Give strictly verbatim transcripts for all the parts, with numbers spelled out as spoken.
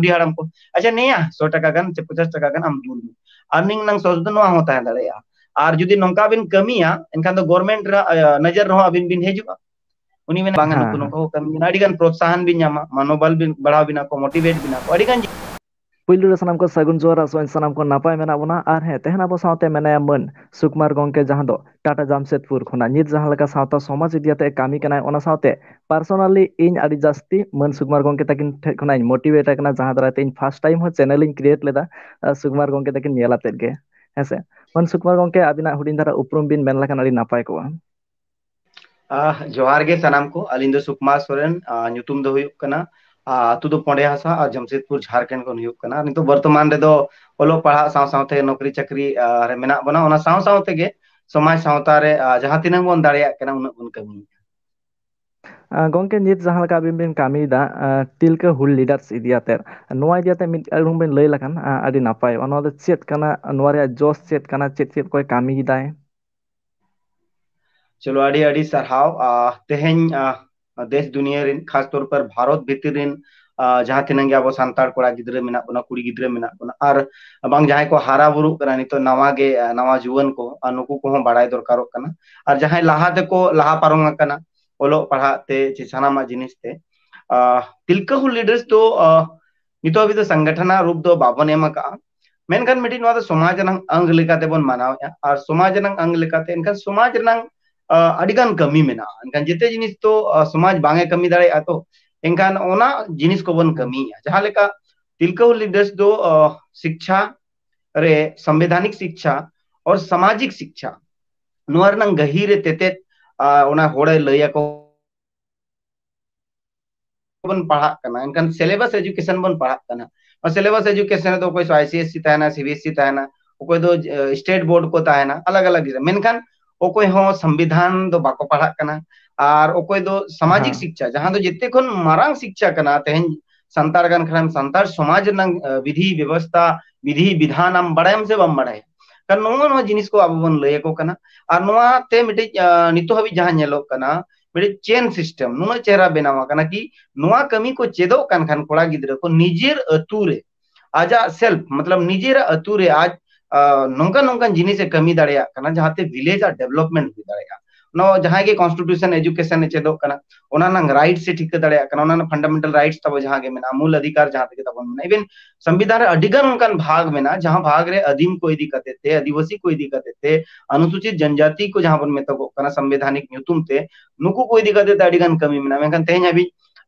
ᱵᱩᱰᱷᱤ ᱦᱟᱲᱟᱢ ᱠᱚ, ᱟᱪᱪᱷᱟ ᱱᱤᱭᱟ ᱥᱚ ᱴᱟᱠᱟ ᱜᱟᱱ ᱥᱮ ᱯᱚᱪᱟᱥ ᱴᱟᱠᱟ ᱜᱟᱱ ᱟᱢ ᱫᱩᱞ ᱢᱮ, ᱟᱨ ᱱᱤᱝ ᱱᱟᱝ ᱥᱚᱨᱛ ᱫᱚ ᱱᱚᱣᱟ ᱦᱚᱸ ᱛᱟᱦᱮᱸ ᱫᱟᱲᱮᱭᱟᱜᱼᱟ᱾ ᱟᱨ ᱡᱩᱫᱤ ᱱᱚᱝᱠᱟ ᱵᱤᱱ ᱠᱟᱹᱢᱤᱭᱟ, ᱮᱱᱠᱷᱟᱱ ᱫᱚ ᱜᱚᱨᱢᱮᱱᱴ ᱨᱮ ᱱᱚᱡᱚᱨ ᱨᱮᱦᱚᱸ ᱟᱹᱵᱤᱱ ᱵᱤᱱ ᱦᱤᱡᱩᱜᱼᱟ᱾ ᱩᱱᱤ ᱢᱮᱱᱟ, "ᱵᱟᱝᱟ, ᱱᱩᱠᱩ ᱱᱚᱝᱠᱟ ᱠᱚ ᱠᱟᱹᱢᱤ ᱠᱟᱱᱟ", ᱟᱹᱰᱤ ᱜᱟᱱ ᱯᱨᱚᱛᱥᱟᱦᱚᱱ ᱵᱤᱱ ᱧᱟᱢᱟ, ᱢᱚᱱᱳᱵᱚᱞ ᱵᱤᱱ ᱵᱟᱲᱦᱟᱣ ᱵᱤᱱᱟ ᱠᱚ, ᱢᱳᱴᱤᱵᱷᱮᱴ ᱵᱤᱱᱟ ᱠᱚ, ᱟᱹᱰᱤ ᱜᱟᱱ᱾ ᱯᱩᱭᱞᱩ ᱨᱮ ᱥᱟᱱᱟᱢ ᱠᱚ ᱥᱟᱹᱜᱩᱱ ᱡᱚᱦᱟᱨ, ᱟᱥᱚᱜ ᱟᱹᱧ ᱥᱟᱱᱟᱢ ᱠᱚ ᱱᱟᱯᱟᱭ ᱢᱮᱱᱟᱜ ᱵᱚᱱᱟ᱾ ᱟᱨ ᱦᱮᱸ, ᱛᱮᱦᱮᱧ ᱟᱵᱚ ᱥᱟᱶᱛᱮ ᱢᱮᱱᱟᱭᱟ ᱢᱟᱹᱱ ᱥᱩᱠᱢᱟᱨ ᱜᱚᱝᱠᱮ, ᱡᱟᱦᱟᱸ ᱫᱚ ᱴᱟᱴᱟ ᱡᱟᱢᱥᱮᱫᱽᱯᱩᱨ ᱠᱷᱚᱱᱟᱜ ᱱᱤᱛ ᱡᱟᱦᱟᱸ ᱞᱮᱠᱟ ᱥᱟᱶᱛᱟ ᱥᱚᱢᱟᱡᱽ ᱤᱫᱤ ᱠᱟᱛᱮ ᱠᱟᱹᱢᱤ ᱠᱟᱱᱟᱭ, ᱚᱱᱟ ᱥᱟᱶᱛᱮ ᱯᱟᱨᱥᱚᱱᱟᱞᱤ ᱤᱧ ᱟᱹᱰᱤ ᱡᱟᱹᱥᱛᱤ ᱢᱟᱹᱱ ᱥᱩᱠᱢᱟᱨ ᱜᱚᱝᱠᱮ ᱛᱟᱹᱠᱤᱱ ᱴᱷᱮᱱ ᱠᱷᱚᱱᱟᱜ ᱤᱧ ᱢᱳᱴᱤᱵᱷᱮᱴ ᱟᱠᱟᱱᱟ, ᱡᱟᱦᱟᱸ ᱫᱟᱨᱟᱭ ᱛᱮ ᱤᱧ ᱯᱷᱟᱥᱴ ᱴᱟᱭᱤᱢ ᱦᱚᱸ ᱪᱮᱱᱮᱞ ᱤᱧ ᱠᱨᱤᱭᱮᱴ ᱞᱮᱫᱟ, ᱟᱨ ᱥᱩᱠᱢᱟᱨ ᱜᱚᱝᱠᱮ ᱛᱟᱹᱠᱤᱱ ᱧᱮᱞ ᱟᱛᱮᱫ ᱜᱮ᱾ ᱦᱮᱸᱥᱮ, ᱢᱟᱹᱱ ᱥᱩᱠᱢᱟᱨ ᱜᱚᱝᱠᱮ, ᱟᱹᱵᱤᱱᱟᱜ ᱦᱩᱰᱤᱧ ᱫᱷᱟᱨᱟ ᱩᱯᱨᱩᱢ ᱵᱤᱱ ᱢᱮᱱ ᱞᱮᱠᱷᱟᱱ ᱟᱹᱰᱤ ᱱᱟᱯᱟᱭ ᱠᱚᱜᱼᱟ᱾ ᱟᱦ, ᱡᱚᱦᱟᱨ ᱜᱮ ᱥᱟᱱᱟᱢ ᱠᱚ᱾ ᱟᱹᱞᱤᱧ ᱫᱚ ᱥᱩᱠᱢᱟᱨ ᱥᱚᱨᱮᱱ, ᱟᱦ, ᱧᱩᱛᱩᱢ ᱫᱚ ᱦᱩᱭᱩᱜ ᱠᱟᱱᱟ, ᱟᱦ, ᱟᱹᱛᱩ ᱫᱚ ᱯᱚᱸᱰᱮ ᱦᱟᱥᱟ ᱟᱨ ᱡᱟᱢᱥᱮᱫᱽᱯᱩᱨ, ᱡᱷᱟᱲᱠᱷᱚᱸᱰ ᱠᱷᱚᱱ ᱦᱩᱭᱩᱜ ᱠᱟᱱᱟ᱾ ᱱᱤᱛᱚᱜ ᱵᱚᱨᱛᱚᱢᱟᱱ ᱨᱮᱫᱚ ᱚᱞᱚᱜ ᱯᱟᱲᱦᱟᱜ ᱥᱟᱶ ᱥᱟᱶᱛᱮ ᱱᱚᱠᱨᱤ ᱪᱟᱹᱠᱨᱤ, ᱟᱦ, ᱨᱮ ᱢᱮᱱᱟᱜ ᱵᱚᱱᱟ᱾ ᱚᱱᱟ ᱥᱟᱶ ᱥᱟᱶ ᱛᱮᱜᱮ ᱥᱚᱢᱟᱡᱽ ᱥᱟᱶᱛᱟ ᱨᱮ, ᱟᱦ, ᱡᱟᱦᱟᱸ ᱛᱤᱱᱟᱹᱜ ᱵᱚᱱ ᱫᱟᱲᱮᱭᱟᱜ ᱠᱟᱱᱟ, ᱩᱱᱟᱹᱜ ᱵᱚᱱ ᱠᱟᱹᱢᱤᱭᱮᱫᱟ᱾ ᱟᱦ, ᱜᱚᱝᱠᱮ, ᱱᱤᱛ ᱡᱟᱦᱟᱸ ᱞᱮᱠᱟ ᱟᱹᱵᱤᱱ ᱵᱤᱱ ᱠᱟᱹᱢᱤᱭᱮᱫᱟ, ᱟᱦ, ᱛᱤᱞᱠᱟᱹ ᱦᱩᱞ ᱞᱤᱰᱟᱨᱥ ᱤᱫᱤ ᱟᱛᱮ, ᱱᱚᱣᱟ ᱤᱫᱤ ᱟᱛᱮ ᱢᱤᱫ ᱟᱲᱩᱝ ᱵᱤᱱ ᱞᱟᱹᱭ ᱞᱮᱠᱷᱟᱱ, ᱟᱦ, ᱟᱹᱰᱤ ᱱᱟᱯᱟᱭᱚᱜᱼᱟ᱾ ᱱᱚᱣᱟ ᱫᱚ ᱪᱮᱫ ᱠᱟᱱᱟ? ᱱᱚᱣᱟ ᱨᱮᱭᱟᱜ ᱡᱚᱥ ᱪᱮᱫ ᱠᱟᱱᱟ? ᱪᱮᱫ ᱪᱮᱫ ᱠᱚᱭ ᱠᱟᱹᱢᱤ ᱠᱮᱫᱟᱭ? ᱪᱚᱞᱚ, ᱟᱹᱰᱤ ᱟᱹᱰᱤ ᱥᱟᱨᱦᱟᱣ᱾ ᱟᱦ, ᱛᱮᱦᱮᱧ, ᱟᱦ, ᱫᱮᱥ ᱫᱩᱱᱤᱭᱟᱹ ᱨᱮᱱ, ᱠᱷᱟᱥ ᱛᱚᱨ ᱯᱟᱨ ᱵᱷᱟᱨᱚᱛ ᱵᱷᱤᱛᱤᱨ ᱨᱮᱱ, ᱟᱦ, ᱡᱟᱦᱟᱸ ᱛᱤᱱᱟᱹᱜ ᱜᱮ ᱟᱵᱚ ᱥᱟᱱᱛᱟᱲ ᱠᱚᱲᱟ ᱜᱤᱫᱽᱨᱟᱹ ᱢᱮᱱᱟᱜ ᱵᱚᱱᱟ, ᱠᱩᱲᱤ ᱜᱤᱫᱽᱨᱟᱹ ᱢᱮᱱᱟᱜ ᱵᱚᱱᱟ, ᱟᱨ ᱵᱟᱝ ᱡᱟᱦᱟᱸᱭ ᱠᱚ ᱦᱟᱨᱟ ᱵᱩᱨᱩᱜ ᱠᱟᱱᱟ, ᱱᱤᱛᱚᱜ ᱱᱟᱣᱟ ᱜᱮ, ᱟᱦ, ᱱᱟᱣᱟ ᱡᱩᱣᱟᱹᱱ ᱠᱚ, ᱟᱨ ᱱᱩᱠᱩ ᱠᱚᱦᱚᱸ ᱵᱟᱲᱟᱭ ᱫᱚᱨᱠᱟᱨᱚᱜ ᱠᱟᱱᱟ᱾ ᱟᱨ ᱡᱟᱦᱟᱸᱭ ᱞᱟᱦᱟ ᱛᱮᱠᱚ ᱞᱟᱦᱟ ᱯᱟᱨᱚᱢ ᱟᱠᱟᱱᱟ ᱚᱞᱚᱜ ᱯᱟᱲᱦᱟᱜ ᱛᱮ ᱪᱮ ᱥᱟᱱᱟᱢᱟᱜ ᱡᱤᱱᱤᱥ ᱛᱮ, ᱟᱦ, ᱛᱤᱞᱠᱟᱹ ᱦᱩᱞ ᱞᱤᱰᱟᱨᱥ ᱫᱚ, ᱟᱦ, ᱱᱤᱛᱚᱜ ᱦᱟᱹᱵᱤᱡ ᱫᱚ ᱥᱚᱝᱜᱚᱴᱷᱚᱱ ᱨᱮᱱᱟᱜ ᱨᱩᱯ ᱫᱚ ᱵᱟᱵᱚᱱ ᱮᱢ ᱟᱠᱟᱜᱼᱟ, ᱢᱮᱱᱠᱷᱟᱱ ᱢᱤᱫᱴᱤᱡ ᱱᱚᱣᱟ ᱫᱚ ᱥᱚᱢᱟᱡᱽ ᱨᱮᱱᱟᱜ ᱟᱝ ᱞᱮᱠᱟᱛᱮ ᱵᱚᱱ ᱢᱟᱱᱟᱣᱮᱫᱼᱟ᱾ ᱟᱨ ᱥᱚᱢᱟᱡᱽ ᱨᱮᱱᱟᱜ ᱟᱝ ᱞᱮᱠᱟᱛᱮ ᱮᱱᱠᱷᱟᱱ ᱥᱚᱢᱟᱡᱽ ᱨᱮᱱᱟᱜ, ᱟᱦ, ᱟᱹᱰᱤ ᱜᱟᱱ ᱠᱟᱹᱢᱤ ᱢᱮᱱᱟᱜᱼᱟ᱾ ᱮᱱᱠᱷᱟᱱ ᱡᱮᱛᱮ ᱡᱤᱱᱤᱥ ᱛᱚ, ᱟᱦ, ᱥᱚᱢᱟᱡᱽ ᱵᱟᱝ ᱮ ᱠᱟᱹᱢᱤ ᱫᱟᱲᱮᱭᱟᱜᱼᱟ᱾ ᱛᱚ ᱮᱱᱠᱷᱟᱱ ᱚᱱᱟ ᱡᱤᱱᱤᱥ ᱠᱚᱵᱚᱱ ᱠᱟᱹᱢᱤᱭᱮᱫᱼᱟ᱾ ᱡᱟᱦᱟᱸ ᱞᱮᱠᱟ ᱛᱤᱞᱠᱟᱹ ᱦᱩᱞ ᱞᱤᱰᱟᱨᱥ ᱫᱚ, ᱟᱦ, ᱥᱤᱠᱪᱷᱟ ᱨᱮ, ᱥᱚᱝᱵᱤᱫᱷᱟᱱᱤᱠ ᱥᱤᱠᱪᱷᱟ ᱟᱨ ᱥᱟᱢᱟᱡᱤᱠ ᱥᱤᱠᱪᱷᱟ, ᱱᱚᱣᱟ ᱨᱮᱱᱟᱜ ᱜᱟᱹᱦᱤᱨ ᱨᱮ ᱛᱮᱛᱮᱫ, ᱟᱦ, ᱚᱱᱟ ᱦᱚᱲᱮ ᱞᱟᱹᱭ ᱟᱠᱚ ᱵᱚᱱ ᱯᱟᱲᱦᱟᱜ ᱠᱟᱱᱟ, ᱮᱱᱠᱷᱟᱱ ᱥᱤᱞᱮᱵᱟᱥ ᱮᱡᱩᱠᱮᱥᱚᱱ ᱵᱚᱱ ᱯᱟᱲᱦᱟᱜ ᱠᱟᱱᱟ᱾ ᱥᱤᱞᱮᱵᱟᱥ ᱮᱡᱩᱠᱮᱥᱚᱱ ᱨᱮᱫᱚ ᱚᱠᱚᱭ ᱥᱚ ᱟᱭ ᱥᱤ ᱮᱥ ᱥᱤ ᱛᱟᱦᱮᱱᱟ, ᱥᱤ ᱵᱤ ᱮᱥ ᱥᱤ ᱛᱟᱦᱮᱱᱟ, ᱚᱠᱚᱭ ᱫᱚ ᱥᱴᱮᱴ ᱵᱳᱨᱰ ᱠᱚ ᱛᱟᱦᱮᱱᱟ, ᱟᱞᱟᱜᱽ ᱟᱞᱟᱜᱽ ᱜᱤᱫᱽᱨᱟᱹ, ᱢᱮᱱᱠᱷᱟᱱ ᱚᱠᱚᱭ ᱦᱚᱸ ᱥᱚᱝᱵᱤᱫᱷᱟᱱ ᱫᱚ ᱵᱟᱠᱚ ᱯᱟᱲᱦᱟᱜ ᱠᱟᱱᱟ᱾ ᱟᱨ ᱚᱠᱚᱭ ᱫᱚ ᱥᱟᱢᱟᱡᱤᱠ ᱦᱮᱸ᱾ ᱥᱤᱠᱪᱷᱟ, ᱡᱟᱦᱟᱸ ᱫᱚ ᱡᱮᱛᱮ ᱠᱷᱚᱱ ᱢᱟᱨᱟᱝ ᱥᱤᱠᱪᱷᱟ ᱠᱟᱱᱟ, ᱛᱮᱦᱮᱧ ᱥᱟᱱᱛᱟᱲ ᱠᱟᱱ ᱠᱷᱟᱱᱮᱢ, ᱥᱟᱱᱛᱟᱲ ᱥᱚᱢᱟᱡᱽ ᱨᱮᱱᱟᱜ, ᱟᱦ, ᱵᱤᱫᱷᱤ ᱵᱮᱵᱚᱥᱛᱷᱟ, ᱵᱤᱫᱷᱤ ᱵᱤᱫᱷᱟᱱ ᱟᱢ ᱵᱟᱲᱟᱭᱟᱢ ᱥᱮ ᱵᱟᱢ ᱵᱟᱲᱟᱭᱟ? ᱠᱟᱨᱚᱱ ᱱᱚᱜᱼᱚ ᱱᱚᱣᱟ ᱡᱤᱱᱤᱥ ᱠᱚ ᱟᱵᱚ ᱵᱚᱱ ᱞᱟᱹᱭ ᱟᱠᱚ ᱠᱟᱱᱟ᱾ ᱟᱨ ᱱᱚᱣᱟ ᱛᱮ ᱢᱤᱫᱴᱤᱡ, ᱟᱦ, ᱱᱤᱛᱚᱜ ᱦᱟᱹᱵᱤᱡ ᱡᱟᱦᱟᱸ ᱧᱮᱞᱚᱜ ᱠᱟᱱᱟ, ᱢᱤᱫᱴᱤᱡ ᱪᱮᱱ ᱥᱤᱥᱴᱮᱢ ᱱᱩᱱᱟᱹᱜ ᱪᱮᱦᱨᱟ ᱵᱮᱱᱟᱣ ᱟᱠᱟᱱᱟ ᱠᱤ ᱱᱚᱣᱟ ᱠᱟᱹᱢᱤ ᱠᱚ ᱪᱮᱫᱚᱜ ᱠᱟᱱ ᱠᱷᱟᱱ ᱠᱚᱲᱟ ᱜᱤᱫᱽᱨᱟᱹ ᱠᱚ ᱱᱤᱡᱮᱨ ᱟᱹᱛᱩ ᱨᱮ ᱟᱡᱟᱜ ᱥᱮᱞᱯ ᱢᱚᱛᱞᱚᱵ ᱱᱤᱡᱮᱨᱟᱜ ᱟᱹᱛᱩ ᱨᱮ ᱟᱡ ᱱᱚᱝᱠᱟᱱ ᱱᱚᱝᱠᱟᱱ ᱡᱤᱱᱤᱥ ᱮ ᱠᱟᱹᱢᱤ ᱫᱟᱲᱮᱭᱟᱜ ᱠᱟᱱᱟ ᱡᱟᱦᱟᱸᱛᱮ ᱵᱷᱤᱞᱮᱡᱽ ᱟᱜ ᱰᱮᱵᱷᱞᱚᱯᱢᱮᱱᱴ ᱦᱩᱭ ᱫᱟᱲᱮᱭᱟᱜᱼᱟ᱾ ᱱᱚᱣᱟ ᱡᱟᱦᱟᱸᱭ ᱜᱮ ᱠᱚᱱᱥᱴᱤᱴᱤᱭᱩᱥᱚᱱ ᱮᱡᱩᱠᱮᱥᱚᱱ ᱮ ᱪᱮᱫᱚᱜ ᱠᱟᱱᱟ ᱚᱱᱟ ᱨᱮᱱᱟᱜ ᱨᱟᱭᱤᱴᱥ ᱮ ᱴᱷᱤᱠᱟᱹ ᱫᱟᱲᱮᱭᱟᱜ ᱠᱟᱱᱟ, ᱚᱱᱟ ᱨᱮᱱᱟᱜ ᱯᱷᱟᱱᱰᱟᱢᱮᱱᱴᱟᱞ ᱨᱟᱭᱤᱴᱥ ᱛᱟᱵᱚ ᱡᱟᱦᱟᱸ ᱜᱮ ᱢᱮᱱᱟᱜᱼᱟ, ᱢᱩᱞ ᱚᱫᱷᱤᱠᱟᱨ ᱡᱟᱦᱟᱸ ᱛᱮᱜᱮ ᱛᱟᱵᱚᱱ ᱢᱮᱱᱟᱜᱼᱟ, ᱤᱵᱷᱮᱱ ᱥᱚᱝᱵᱤᱫᱷᱟᱱ ᱨᱮ ᱟᱹᱰᱤ ᱜᱟᱱ ᱚᱱᱠᱟᱱ ᱵᱷᱟᱜᱽ ᱢᱮᱱᱟᱜᱼᱟ ᱡᱟᱦᱟᱸ ᱵᱷᱟᱜᱽ ᱨᱮ ᱟᱹᱫᱤᱢ ᱠᱚ ᱤᱫᱤ ᱠᱟᱛᱮ ᱛᱮ, ᱟᱹᱫᱤᱵᱟᱹᱥᱤ ᱠᱚ ᱤᱫᱤ ᱠᱟᱛᱮ ᱛᱮ, ᱚᱱᱩᱥᱩᱪᱤᱛ ᱡᱚᱱᱡᱟᱛᱤ ᱠᱚ ᱡᱟᱦᱟᱸ ᱵᱚᱱ ᱢᱮᱛᱟᱜᱚᱜ ᱠᱟᱱᱟ ᱥᱚᱝᱵᱤᱫᱷᱟᱱᱤᱠ ᱧᱩᱛᱩᱢ ᱛᱮ, ᱱᱩᱠᱩ ᱠᱚ ᱤᱫᱤ ᱠᱟᱛᱮ ᱛᱮ ᱟᱹᱰᱤ ᱜᱟᱱ ᱠᱟᱹᱢᱤ ᱢᱮᱱᱟᱜᱼᱟ᱾ ᱢᱮᱱᱠᱷᱟᱱ ᱛᱮᱦᱮᱧ ᱦᱟᱹᱵᱤᱡ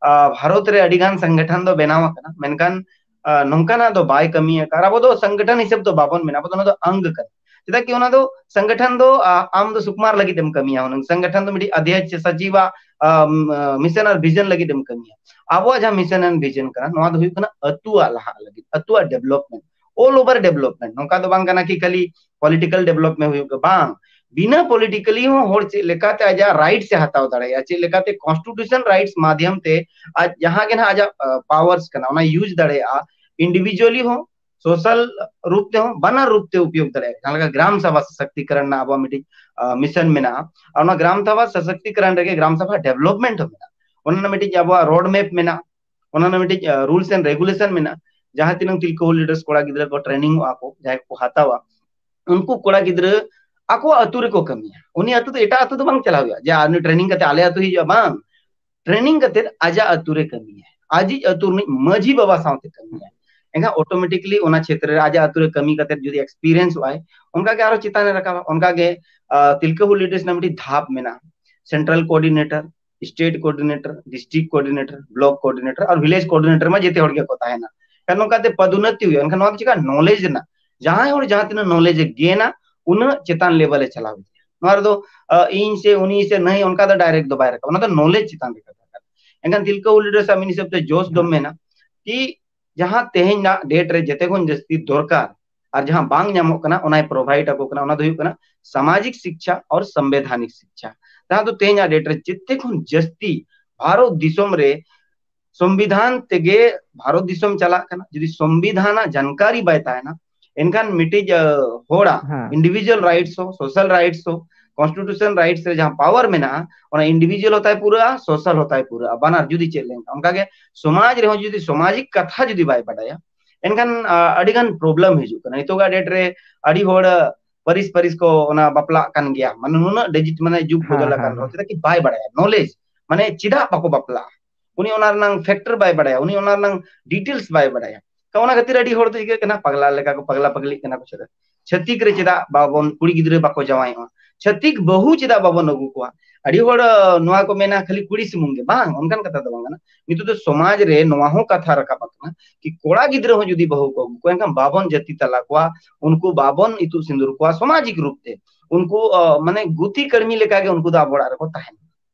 ᱵᱷᱟᱨᱚᱛ ᱨᱮ ᱟᱹᱰᱤ ᱜᱟᱱ ᱥᱚᱝᱜᱚᱴᱷᱚᱱ ᱫᱚ ᱵᱮᱱᱟᱣ ᱟᱠᱟᱱᱟ, ᱢᱮᱱᱠᱷᱟᱱ ᱱᱚᱝᱠᱟᱱᱟᱜ ᱫᱚ ᱵᱟᱭ ᱠᱟᱹᱢᱤ ᱟᱠᱟᱫ᱾ ᱟᱵᱚ ᱫᱚ ᱥᱚᱝᱜᱚᱴᱷᱚᱱ ᱦᱤᱥᱟᱹᱵ ᱫᱚ ᱵᱟᱵᱚᱱ ᱢᱮᱱᱟ, ᱟᱵᱚ ᱫᱚ ᱚᱱᱟ ᱫᱚ ᱟᱝᱜ ᱠᱟᱱᱟ᱾ ᱪᱮᱫᱟᱜ ᱠᱤ ᱚᱱᱟ ᱫᱚ ᱥᱚᱝᱜᱚᱴᱷᱚᱱ ᱫᱚ ᱟᱢ ᱫᱚ ᱥᱩᱠᱢᱟᱨ ᱞᱟᱹᱜᱤᱫ ᱮᱢ ᱠᱟᱹᱢᱤᱭᱟ, ᱦᱩᱱᱟᱹᱝ ᱥᱚᱝᱜᱚᱴᱷᱚᱱ ᱫᱚ ᱢᱤᱫᱴᱤᱡ ᱚᱫᱷᱭᱚᱠᱥ ᱥᱚᱪᱤᱵᱟᱜ ᱢᱤᱥᱚᱱ ᱟᱨ ᱵᱷᱤᱡᱚᱱ ᱞᱟᱹᱜᱤᱫ ᱮᱢ ᱠᱟᱹᱢᱤᱭᱟ᱾ ᱟᱵᱚᱣᱟᱜ ᱡᱟᱦᱟᱸ ᱢᱤᱥᱚᱱ ᱟᱨ ᱵᱷᱤᱡᱚᱱ ᱠᱟᱱᱟ ᱱᱚᱣᱟ ᱫᱚ ᱦᱩᱭᱩᱜ ᱠᱟᱱᱟ ᱟᱹᱛᱩᱣᱟᱜ ᱞᱟᱦᱟᱜ ᱞᱟᱹᱜᱤᱫ, ᱟᱹᱛᱩᱣᱟᱜ ᱰᱮᱵᱷᱞᱚᱯᱢᱮᱱᱴ, ᱚᱞ ᱳᱵᱷᱟᱨ ᱰᱮᱵᱷᱞᱚᱯᱢᱮᱱᱴ᱾ ᱱᱚᱝᱠᱟ ᱫᱚ ᱵᱟᱝ ᱠᱟᱱᱟ ᱠᱤ ᱠᱷᱟᱹᱞᱤ ᱯᱚᱞᱤᱴᱤᱠᱟᱞ ᱰᱮᱵᱷᱞᱚᱯᱢᱮᱱᱴ ᱦᱩᱭᱩᱜ ᱜᱮ, ᱵᱟᱝ, ᱵᱤᱱᱟᱹ ᱯᱚᱞᱤᱴᱤᱠᱟᱞᱤ ᱦᱚᱸ ᱦᱚᱲ ᱪᱮᱫ ᱞᱮᱠᱟᱛᱮ ᱟᱡᱟᱜ ᱨᱟᱭᱤᱴᱥ ᱮ ᱦᱟᱛᱟᱣ ᱫᱟᱲᱮᱭᱟᱜᱼᱟ, ᱪᱮᱫ ᱞᱮᱠᱟᱛᱮ ᱠᱚᱱᱥᱴᱤᱴᱤᱭᱩᱥᱚᱱ ᱨᱟᱭᱤᱴᱥ ᱢᱟᱫᱷᱭᱚᱢ ᱛᱮ ᱟᱡ ᱡᱟᱦᱟᱸ ᱜᱮ ᱱᱟᱦᱟᱜ ᱟᱡᱟᱜ ᱯᱟᱣᱟᱨᱥ ᱠᱟᱱᱟ ᱚᱱᱟ ᱤᱭᱩᱡᱽ ᱫᱟᱲᱮᱭᱟᱜᱼᱟ, ᱤᱱᱰᱤᱵᱷᱤᱡᱩᱣᱟᱞᱤ ᱦᱚᱸ, ᱥᱳᱥᱟᱞ ᱨᱩᱯ ᱛᱮᱦᱚᱸ, ᱵᱟᱱᱟᱨ ᱨᱩᱯ ᱛᱮ ᱩᱯᱭᱳᱜ ᱫᱟᱲᱮᱭᱟᱜᱼᱟ᱾ ᱡᱟᱦᱟᱸ ᱞᱮᱠᱟ ᱜᱨᱟᱢ ᱥᱟᱵᱷᱟ ᱥᱚᱥᱚᱠᱛᱤᱠᱚᱨᱚᱱ ᱨᱮᱱᱟᱜ ᱟᱵᱚᱣᱟᱜ ᱢᱤᱫᱴᱤᱡ ᱢᱤᱥᱚᱱ ᱢᱮᱱᱟᱜᱼᱟ, ᱟᱨ ᱚᱱᱟ ᱜᱨᱟᱢ ᱥᱟᱵᱷᱟ ᱥᱚᱥᱚᱠᱛᱤᱠᱚᱨᱚᱱ ᱨᱮᱜᱮ ᱜᱨᱟᱢ ᱥᱟᱵᱷᱟ ᱰᱮᱵᱷᱞᱚᱯᱢᱮᱱᱴ ᱦᱚᱸ ᱢᱮᱱᱟᱜᱼᱟ, ᱚᱱᱟ ᱨᱮᱱᱟᱜ ᱢᱤᱫᱴᱤᱡ ᱟᱵᱚᱣᱟᱜ ᱨᱳᱰ ᱢᱮᱯ ᱢᱮᱱᱟᱜᱼᱟ, ᱚᱱᱟ ᱨᱮᱱᱟᱜ ᱢᱤᱫᱴᱤᱡ ᱨᱩᱞᱥ ᱮᱱᱰ ᱨᱮᱜᱩᱞᱮᱥᱚᱱ ᱢᱮᱱᱟᱜᱼᱟ᱾ ᱡᱟᱦᱟᱸ ᱛᱤᱱᱟᱹᱜ ᱛᱤᱞᱠᱟᱹ ᱦᱩᱞ ᱞᱤᱰᱟᱨᱥ ᱠᱚᱲᱟ ᱜᱤᱫᱽᱨᱟᱹ ᱠᱚ ᱴᱨᱮᱱᱤᱝ ᱚᱜᱼᱟ ᱠᱚ, ᱡᱟᱦᱟᱸᱭ ᱠᱚ ᱦᱟᱛᱟᱣᱟ, ᱩᱱᱠᱩ ᱠᱚᱲᱟ ᱜᱤᱫᱽᱨᱟᱹ ᱟᱠᱚᱣᱟᱜ ᱟᱹᱛᱩ ᱨᱮᱠᱚ ᱠᱟᱹᱢᱤᱭᱟ᱾ ᱩᱱᱤ ᱟᱹᱛᱩ ᱫᱚ ᱮᱴᱟᱜ ᱟᱹᱛᱩ ᱫᱚ ᱵᱟᱝ ᱪᱟᱞᱟᱣ ᱦᱩᱭᱩᱜᱼᱟ, ᱡᱮ ᱩᱱᱤ ᱴᱨᱮᱱᱤᱝ ᱠᱟᱛᱮ ᱟᱞᱮ ᱟᱹᱛᱩ ᱦᱤᱡᱩᱜᱼᱟ, ᱵᱟᱝ, ᱴᱨᱮᱱᱤᱝ ᱠᱟᱛᱮ ᱟᱡᱟᱜ ᱟᱹᱛᱩ ᱨᱮ ᱠᱟᱹᱢᱤᱭᱟᱭ, ᱟᱡᱤᱡ ᱟᱹᱛᱩ ᱨᱤᱱᱤᱡ ᱢᱟᱹᱡᱷᱤ ᱵᱟᱵᱟ ᱥᱟᱶᱛᱮ ᱠᱟᱹᱢᱤᱭᱟᱭ᱾ ᱮᱱᱠᱷᱟᱱ ᱚᱴᱳᱢᱮᱴᱤᱠᱞᱤ ᱚᱱᱟ ᱠᱷᱮᱛᱨᱮ ᱨᱮ ᱟᱡᱟᱜ ᱟᱹᱛᱩ ᱨᱮ ᱠᱟᱹᱢᱤ ᱠᱟᱛᱮ ᱡᱩᱫᱤ ᱮᱠᱥᱯᱤᱨᱤᱭᱮᱱᱥ ᱚᱜᱼᱟᱭ, ᱚᱱᱠᱟᱜᱮ ᱟᱨᱚ ᱪᱮᱛᱟᱱ ᱮ ᱨᱟᱠᱟᱵᱟ᱾ ᱚᱱᱠᱟᱜᱮ ᱛᱤᱞᱠᱟᱹ ᱦᱩᱞ ᱞᱤᱰᱟᱨᱥ ᱨᱮᱱᱟᱜ ᱢᱤᱫᱴᱤᱡ ᱫᱷᱟᱯ ᱢᱮᱱᱟᱜᱼᱟ, central coordinator, state coordinator, district coordinator, block coordinator ᱟᱨ ᱵᱷᱤᱞᱮᱡᱽ ᱠᱳᱚᱨᱰᱤᱱᱮᱴᱚᱨ ᱢᱟ ᱡᱮᱛᱮ ᱦᱚᱲ ᱜᱮᱠᱚ ᱛᱟᱦᱮᱱᱟ᱾ ᱠᱟᱨᱚᱱ ᱱᱚᱝᱠᱟᱛᱮ ᱯᱚᱫᱳᱱᱱᱚᱛᱤ ᱦᱩᱭᱩᱜᱼᱟ᱾ ᱮᱱᱠᱷᱟᱱ ᱱᱚᱣᱟ ᱫᱚ ᱪᱮᱠᱟ? ᱱᱚᱞᱮᱡᱽ ᱨᱮᱱᱟᱜ, ᱡᱟᱦᱟᱸᱭ ᱦᱚᱲ ᱡᱟᱦᱟᱸ ᱛᱤᱱᱟᱹᱜ ᱱᱚᱞᱮᱡᱽ ᱮ ᱜᱮᱱᱟ, ᱩᱱᱟᱹᱜ ᱪᱮᱛᱟᱱ ᱞᱮᱵᱮᱞ ᱮ ᱪᱟᱞᱟᱣ ᱤᱫᱤᱭᱟ᱾ ᱱᱚᱣᱟ ᱨᱮᱫᱚ ᱤᱧ ᱥᱮ ᱩᱱᱤ ᱥᱮ ᱱᱟᱹᱭ ᱚᱱᱠᱟ ᱫᱚ ᱰᱟᱭᱨᱮᱠᱴ ᱫᱚ ᱵᱟᱭ ᱨᱟᱠᱟᱵᱟ, ᱚᱱᱟ ᱫᱚ ᱱᱚᱞᱮᱡᱽ ᱪᱮᱛᱟᱱ ᱨᱮ ᱠᱟᱛᱷᱟ ᱠᱟᱱᱟ᱾ ᱮᱱᱠᱷᱟᱱ ᱛᱤᱞᱠᱟᱹ ᱦᱩᱞ ᱞᱤᱰᱟᱨᱥ ᱟᱜ ᱢᱤᱫ ᱦᱤᱥᱟᱹᱵ ᱛᱮ ᱡᱳᱥ ᱫᱚ ᱢᱮᱱᱟ ᱠᱤ ᱡᱟᱦᱟᱸ ᱛᱮᱦᱮᱧ ᱨᱮᱱᱟᱜ ᱰᱮᱴ ᱨᱮ ᱡᱮᱛᱮ ᱠᱷᱚᱱ ᱡᱟᱹᱥᱛᱤ ᱫᱚᱨᱠᱟᱨ ᱟᱨ ᱡᱟᱦᱟᱸ ᱵᱟᱝ ᱧᱟᱢᱚᱜ ᱠᱟᱱᱟ ᱚᱱᱟᱭ ᱯᱨᱳᱵᱷᱟᱭᱤᱰ ᱟᱠᱚ ᱠᱟᱱᱟ, ᱚᱱᱟ ᱫᱚ ᱦᱩᱭᱩᱜ ᱠᱟᱱᱟ ᱥᱟᱢᱟᱡᱤᱠ ᱥᱤᱠᱪᱷᱟ ᱟᱨ ᱥᱚᱝᱵᱤᱫᱷᱟᱱᱤᱠ ᱥᱤᱠᱪᱷᱟ᱾ ᱡᱟᱦᱟᱸ ᱫᱚ ᱛᱮᱦᱮᱧᱟᱜ ᱰᱮᱴ ᱨᱮ ᱡᱮᱛᱮ ᱠᱷᱚᱱ ᱡᱟᱹᱥᱛᱤ ᱵᱷᱟᱨᱚᱛ ᱫᱤᱥᱚᱢ ᱨᱮ ᱥᱚᱝᱵᱤᱫᱷᱟᱱ ᱛᱮᱜᱮ ᱵᱷᱟᱨᱚᱛ ᱫᱤᱥᱚᱢ ᱪᱟᱞᱟᱜ ᱠᱟᱱᱟ᱾ ᱡᱩᱫᱤ ᱥᱚᱝᱵᱤᱫᱷᱟᱱᱟᱜ ᱡᱟᱱᱠᱟᱨᱤ ᱵᱟᱭ ᱛᱟᱦᱮᱱᱟ, ᱮᱱᱠᱷᱟᱱ ᱢᱤᱫᱴᱤᱡ ᱦᱚᱲᱟᱜ ᱤᱱᱰᱤᱵᱷᱤᱡᱩᱣᱟᱞ ᱨᱟᱭᱤᱴᱥ ᱦᱚᱸ, ᱥᱳᱥᱟᱞ ᱨᱟᱭᱤᱴᱥ ᱦᱚᱸ, ᱠᱚᱱᱥᱴᱤᱴᱩᱥᱚᱱ ᱨᱟᱭᱤᱴᱥ ᱨᱮ ᱡᱟᱦᱟᱸ ᱯᱟᱣᱟᱨ ᱢᱮᱱᱟᱜᱼᱟ, ᱚᱱᱟ ᱤᱱᱰᱤᱵᱷᱤᱡᱩᱣᱟᱞ ᱦᱚᱸ ᱛᱟᱭ ᱯᱩᱨᱟᱹᱜᱼᱟ, ᱥᱳᱥᱟᱞ ᱦᱚᱸ ᱛᱟᱭ ᱯᱩᱨᱟᱹᱜᱼᱟ᱾ ᱵᱟᱱᱟᱨ ᱡᱩᱫᱤ ᱪᱮᱫ ᱞᱮᱱᱠᱷᱟᱱ, ᱚᱱᱠᱟᱜᱮ ᱥᱚᱢᱟᱡᱽ ᱨᱮᱦᱚᱸ ᱡᱩᱫᱤ ᱥᱟᱢᱟᱡᱤᱠ ᱠᱟᱛᱷᱟ ᱡᱩᱫᱤ ᱵᱟᱭ ᱵᱟᱰᱟᱭᱟ, ᱮᱱᱠᱷᱟᱱ ᱟᱹᱰᱤ ᱜᱟᱱ ᱯᱨᱚᱵᱞᱮᱢ ᱦᱤᱡᱩᱜ ᱠᱟᱱᱟ᱾ ᱱᱤᱛᱚᱜᱟᱜ ᱰᱮᱴ ᱨᱮ ᱟᱹᱰᱤ ᱦᱚᱲ ᱯᱟᱹᱨᱤᱥ ᱯᱟᱹᱨᱤᱥ ᱠᱚ ᱚᱱᱟ ᱵᱟᱯᱞᱟᱜ ᱠᱟᱱ ᱜᱮᱭᱟ, ᱢᱟᱱᱮ ᱱᱩᱱᱟᱹᱜ ᱰᱤᱡᱤᱴ ᱢᱟᱱᱮ ᱡᱩᱜᱽ ᱵᱚᱫᱚᱞ ᱟᱠᱟᱱ ᱨᱮᱦᱚᱸ ᱪᱮᱫᱟᱜ ᱠᱤ ᱵᱟᱭ ᱵᱟᱲᱟᱭᱟ ᱱᱚᱞᱮᱡᱽ, ᱢᱟᱱᱮ ᱪᱮᱫᱟᱜ ᱵᱟᱠᱚ ᱵᱟᱯᱞᱟᱜᱼᱟ? ᱩᱱᱤ ᱚᱱᱟ ᱨᱮᱱᱟᱝ ᱯᱷᱮᱠᱴᱚᱨ ᱵᱟᱭ ᱵᱟᱲᱟᱭᱟ, ᱩᱱᱤ ᱚᱱᱟ ᱨᱮᱱᱟᱝ ᱰᱤᱴᱮᱞᱥ ᱵᱟᱭ ᱵᱟᱲᱟᱭᱟ᱾ ᱛᱚ ᱚᱱᱟ ᱠᱷᱟᱹᱛᱤᱨ ᱟᱹᱰᱤ ᱦᱚᱲ ᱫᱚ ᱪᱤᱠᱟᱹᱜ ᱠᱟᱱᱟ, ᱯᱟᱜᱽᱞᱟ ᱞᱮᱠᱟ ᱠᱚ ᱯᱟᱜᱽᱞᱟ ᱯᱟᱜᱽᱞᱤᱜ ᱠᱟᱱᱟ ᱠᱚ᱾ ᱪᱮᱫᱟᱜ ᱪᱷᱟᱹᱛᱤᱠ ᱨᱮ ᱪᱮᱫᱟᱜ ᱵᱟᱵᱚᱱ, ᱠᱩᱲᱤ ᱜᱤᱫᱽᱨᱟᱹ ᱵᱟᱠᱚ ᱡᱟᱶᱟᱭᱚᱜᱼᱟ? ᱪᱷᱟᱹᱛᱤᱠ ᱵᱟᱹᱦᱩ ᱪᱮᱫᱟᱜ ᱵᱟᱵᱚᱱ ᱟᱹᱜᱩ ᱠᱚᱣᱟ? ᱟᱹᱰᱤ ᱦᱚᱲ ᱱᱚᱣᱟ ᱠᱚ ᱢᱮᱱᱟ ᱠᱷᱟᱹᱞᱤ ᱠᱩᱲᱤ ᱥᱩᱢᱩᱝ ᱜᱮ, ᱵᱟᱝ, ᱚᱱᱠᱟᱱ ᱠᱟᱛᱷᱟ ᱫᱚ ᱵᱟᱝ ᱠᱟᱱᱟ᱾ ᱱᱤᱛᱚᱜ ᱫᱚ ᱥᱚᱢᱟᱡᱽ ᱨᱮ ᱱᱚᱣᱟ ᱦᱚᱸ ᱠᱟᱛᱷᱟ ᱨᱟᱠᱟᱵ ᱟᱠᱟᱱᱟ ᱠᱤ ᱠᱚᱲᱟ ᱜᱤᱫᱽᱨᱟᱹ ᱦᱚᱸ ᱡᱩᱫᱤ ᱵᱟᱹᱦᱩ ᱠᱚ ᱟᱹᱜᱩ ᱠᱚᱣᱟ, ᱮᱱᱠᱷᱟᱱ ᱵᱟᱵᱚᱱ ᱡᱟᱹᱛᱤ ᱛᱟᱞᱟ ᱠᱚᱣᱟ, ᱩᱱᱠᱩ ᱵᱟᱵᱚᱱ ᱤᱛᱩᱫ ᱥᱤᱸᱫᱩᱨ ᱠᱚᱣᱟ ᱥᱟᱢᱟᱡᱤᱠ ᱨᱩᱯ ᱛᱮ᱾ ᱩᱱᱠᱩ ᱢᱟᱱᱮ ᱜᱩᱛᱤ ᱠᱟᱹᱲᱢᱤ ᱞᱮᱠᱟᱜᱮ ᱩᱱᱠᱩ ᱫᱚ ᱟᱵᱚ ᱚᱲᱟᱜ ᱨᱮᱠᱚ ᱛᱟᱦᱮᱱᱟ᱾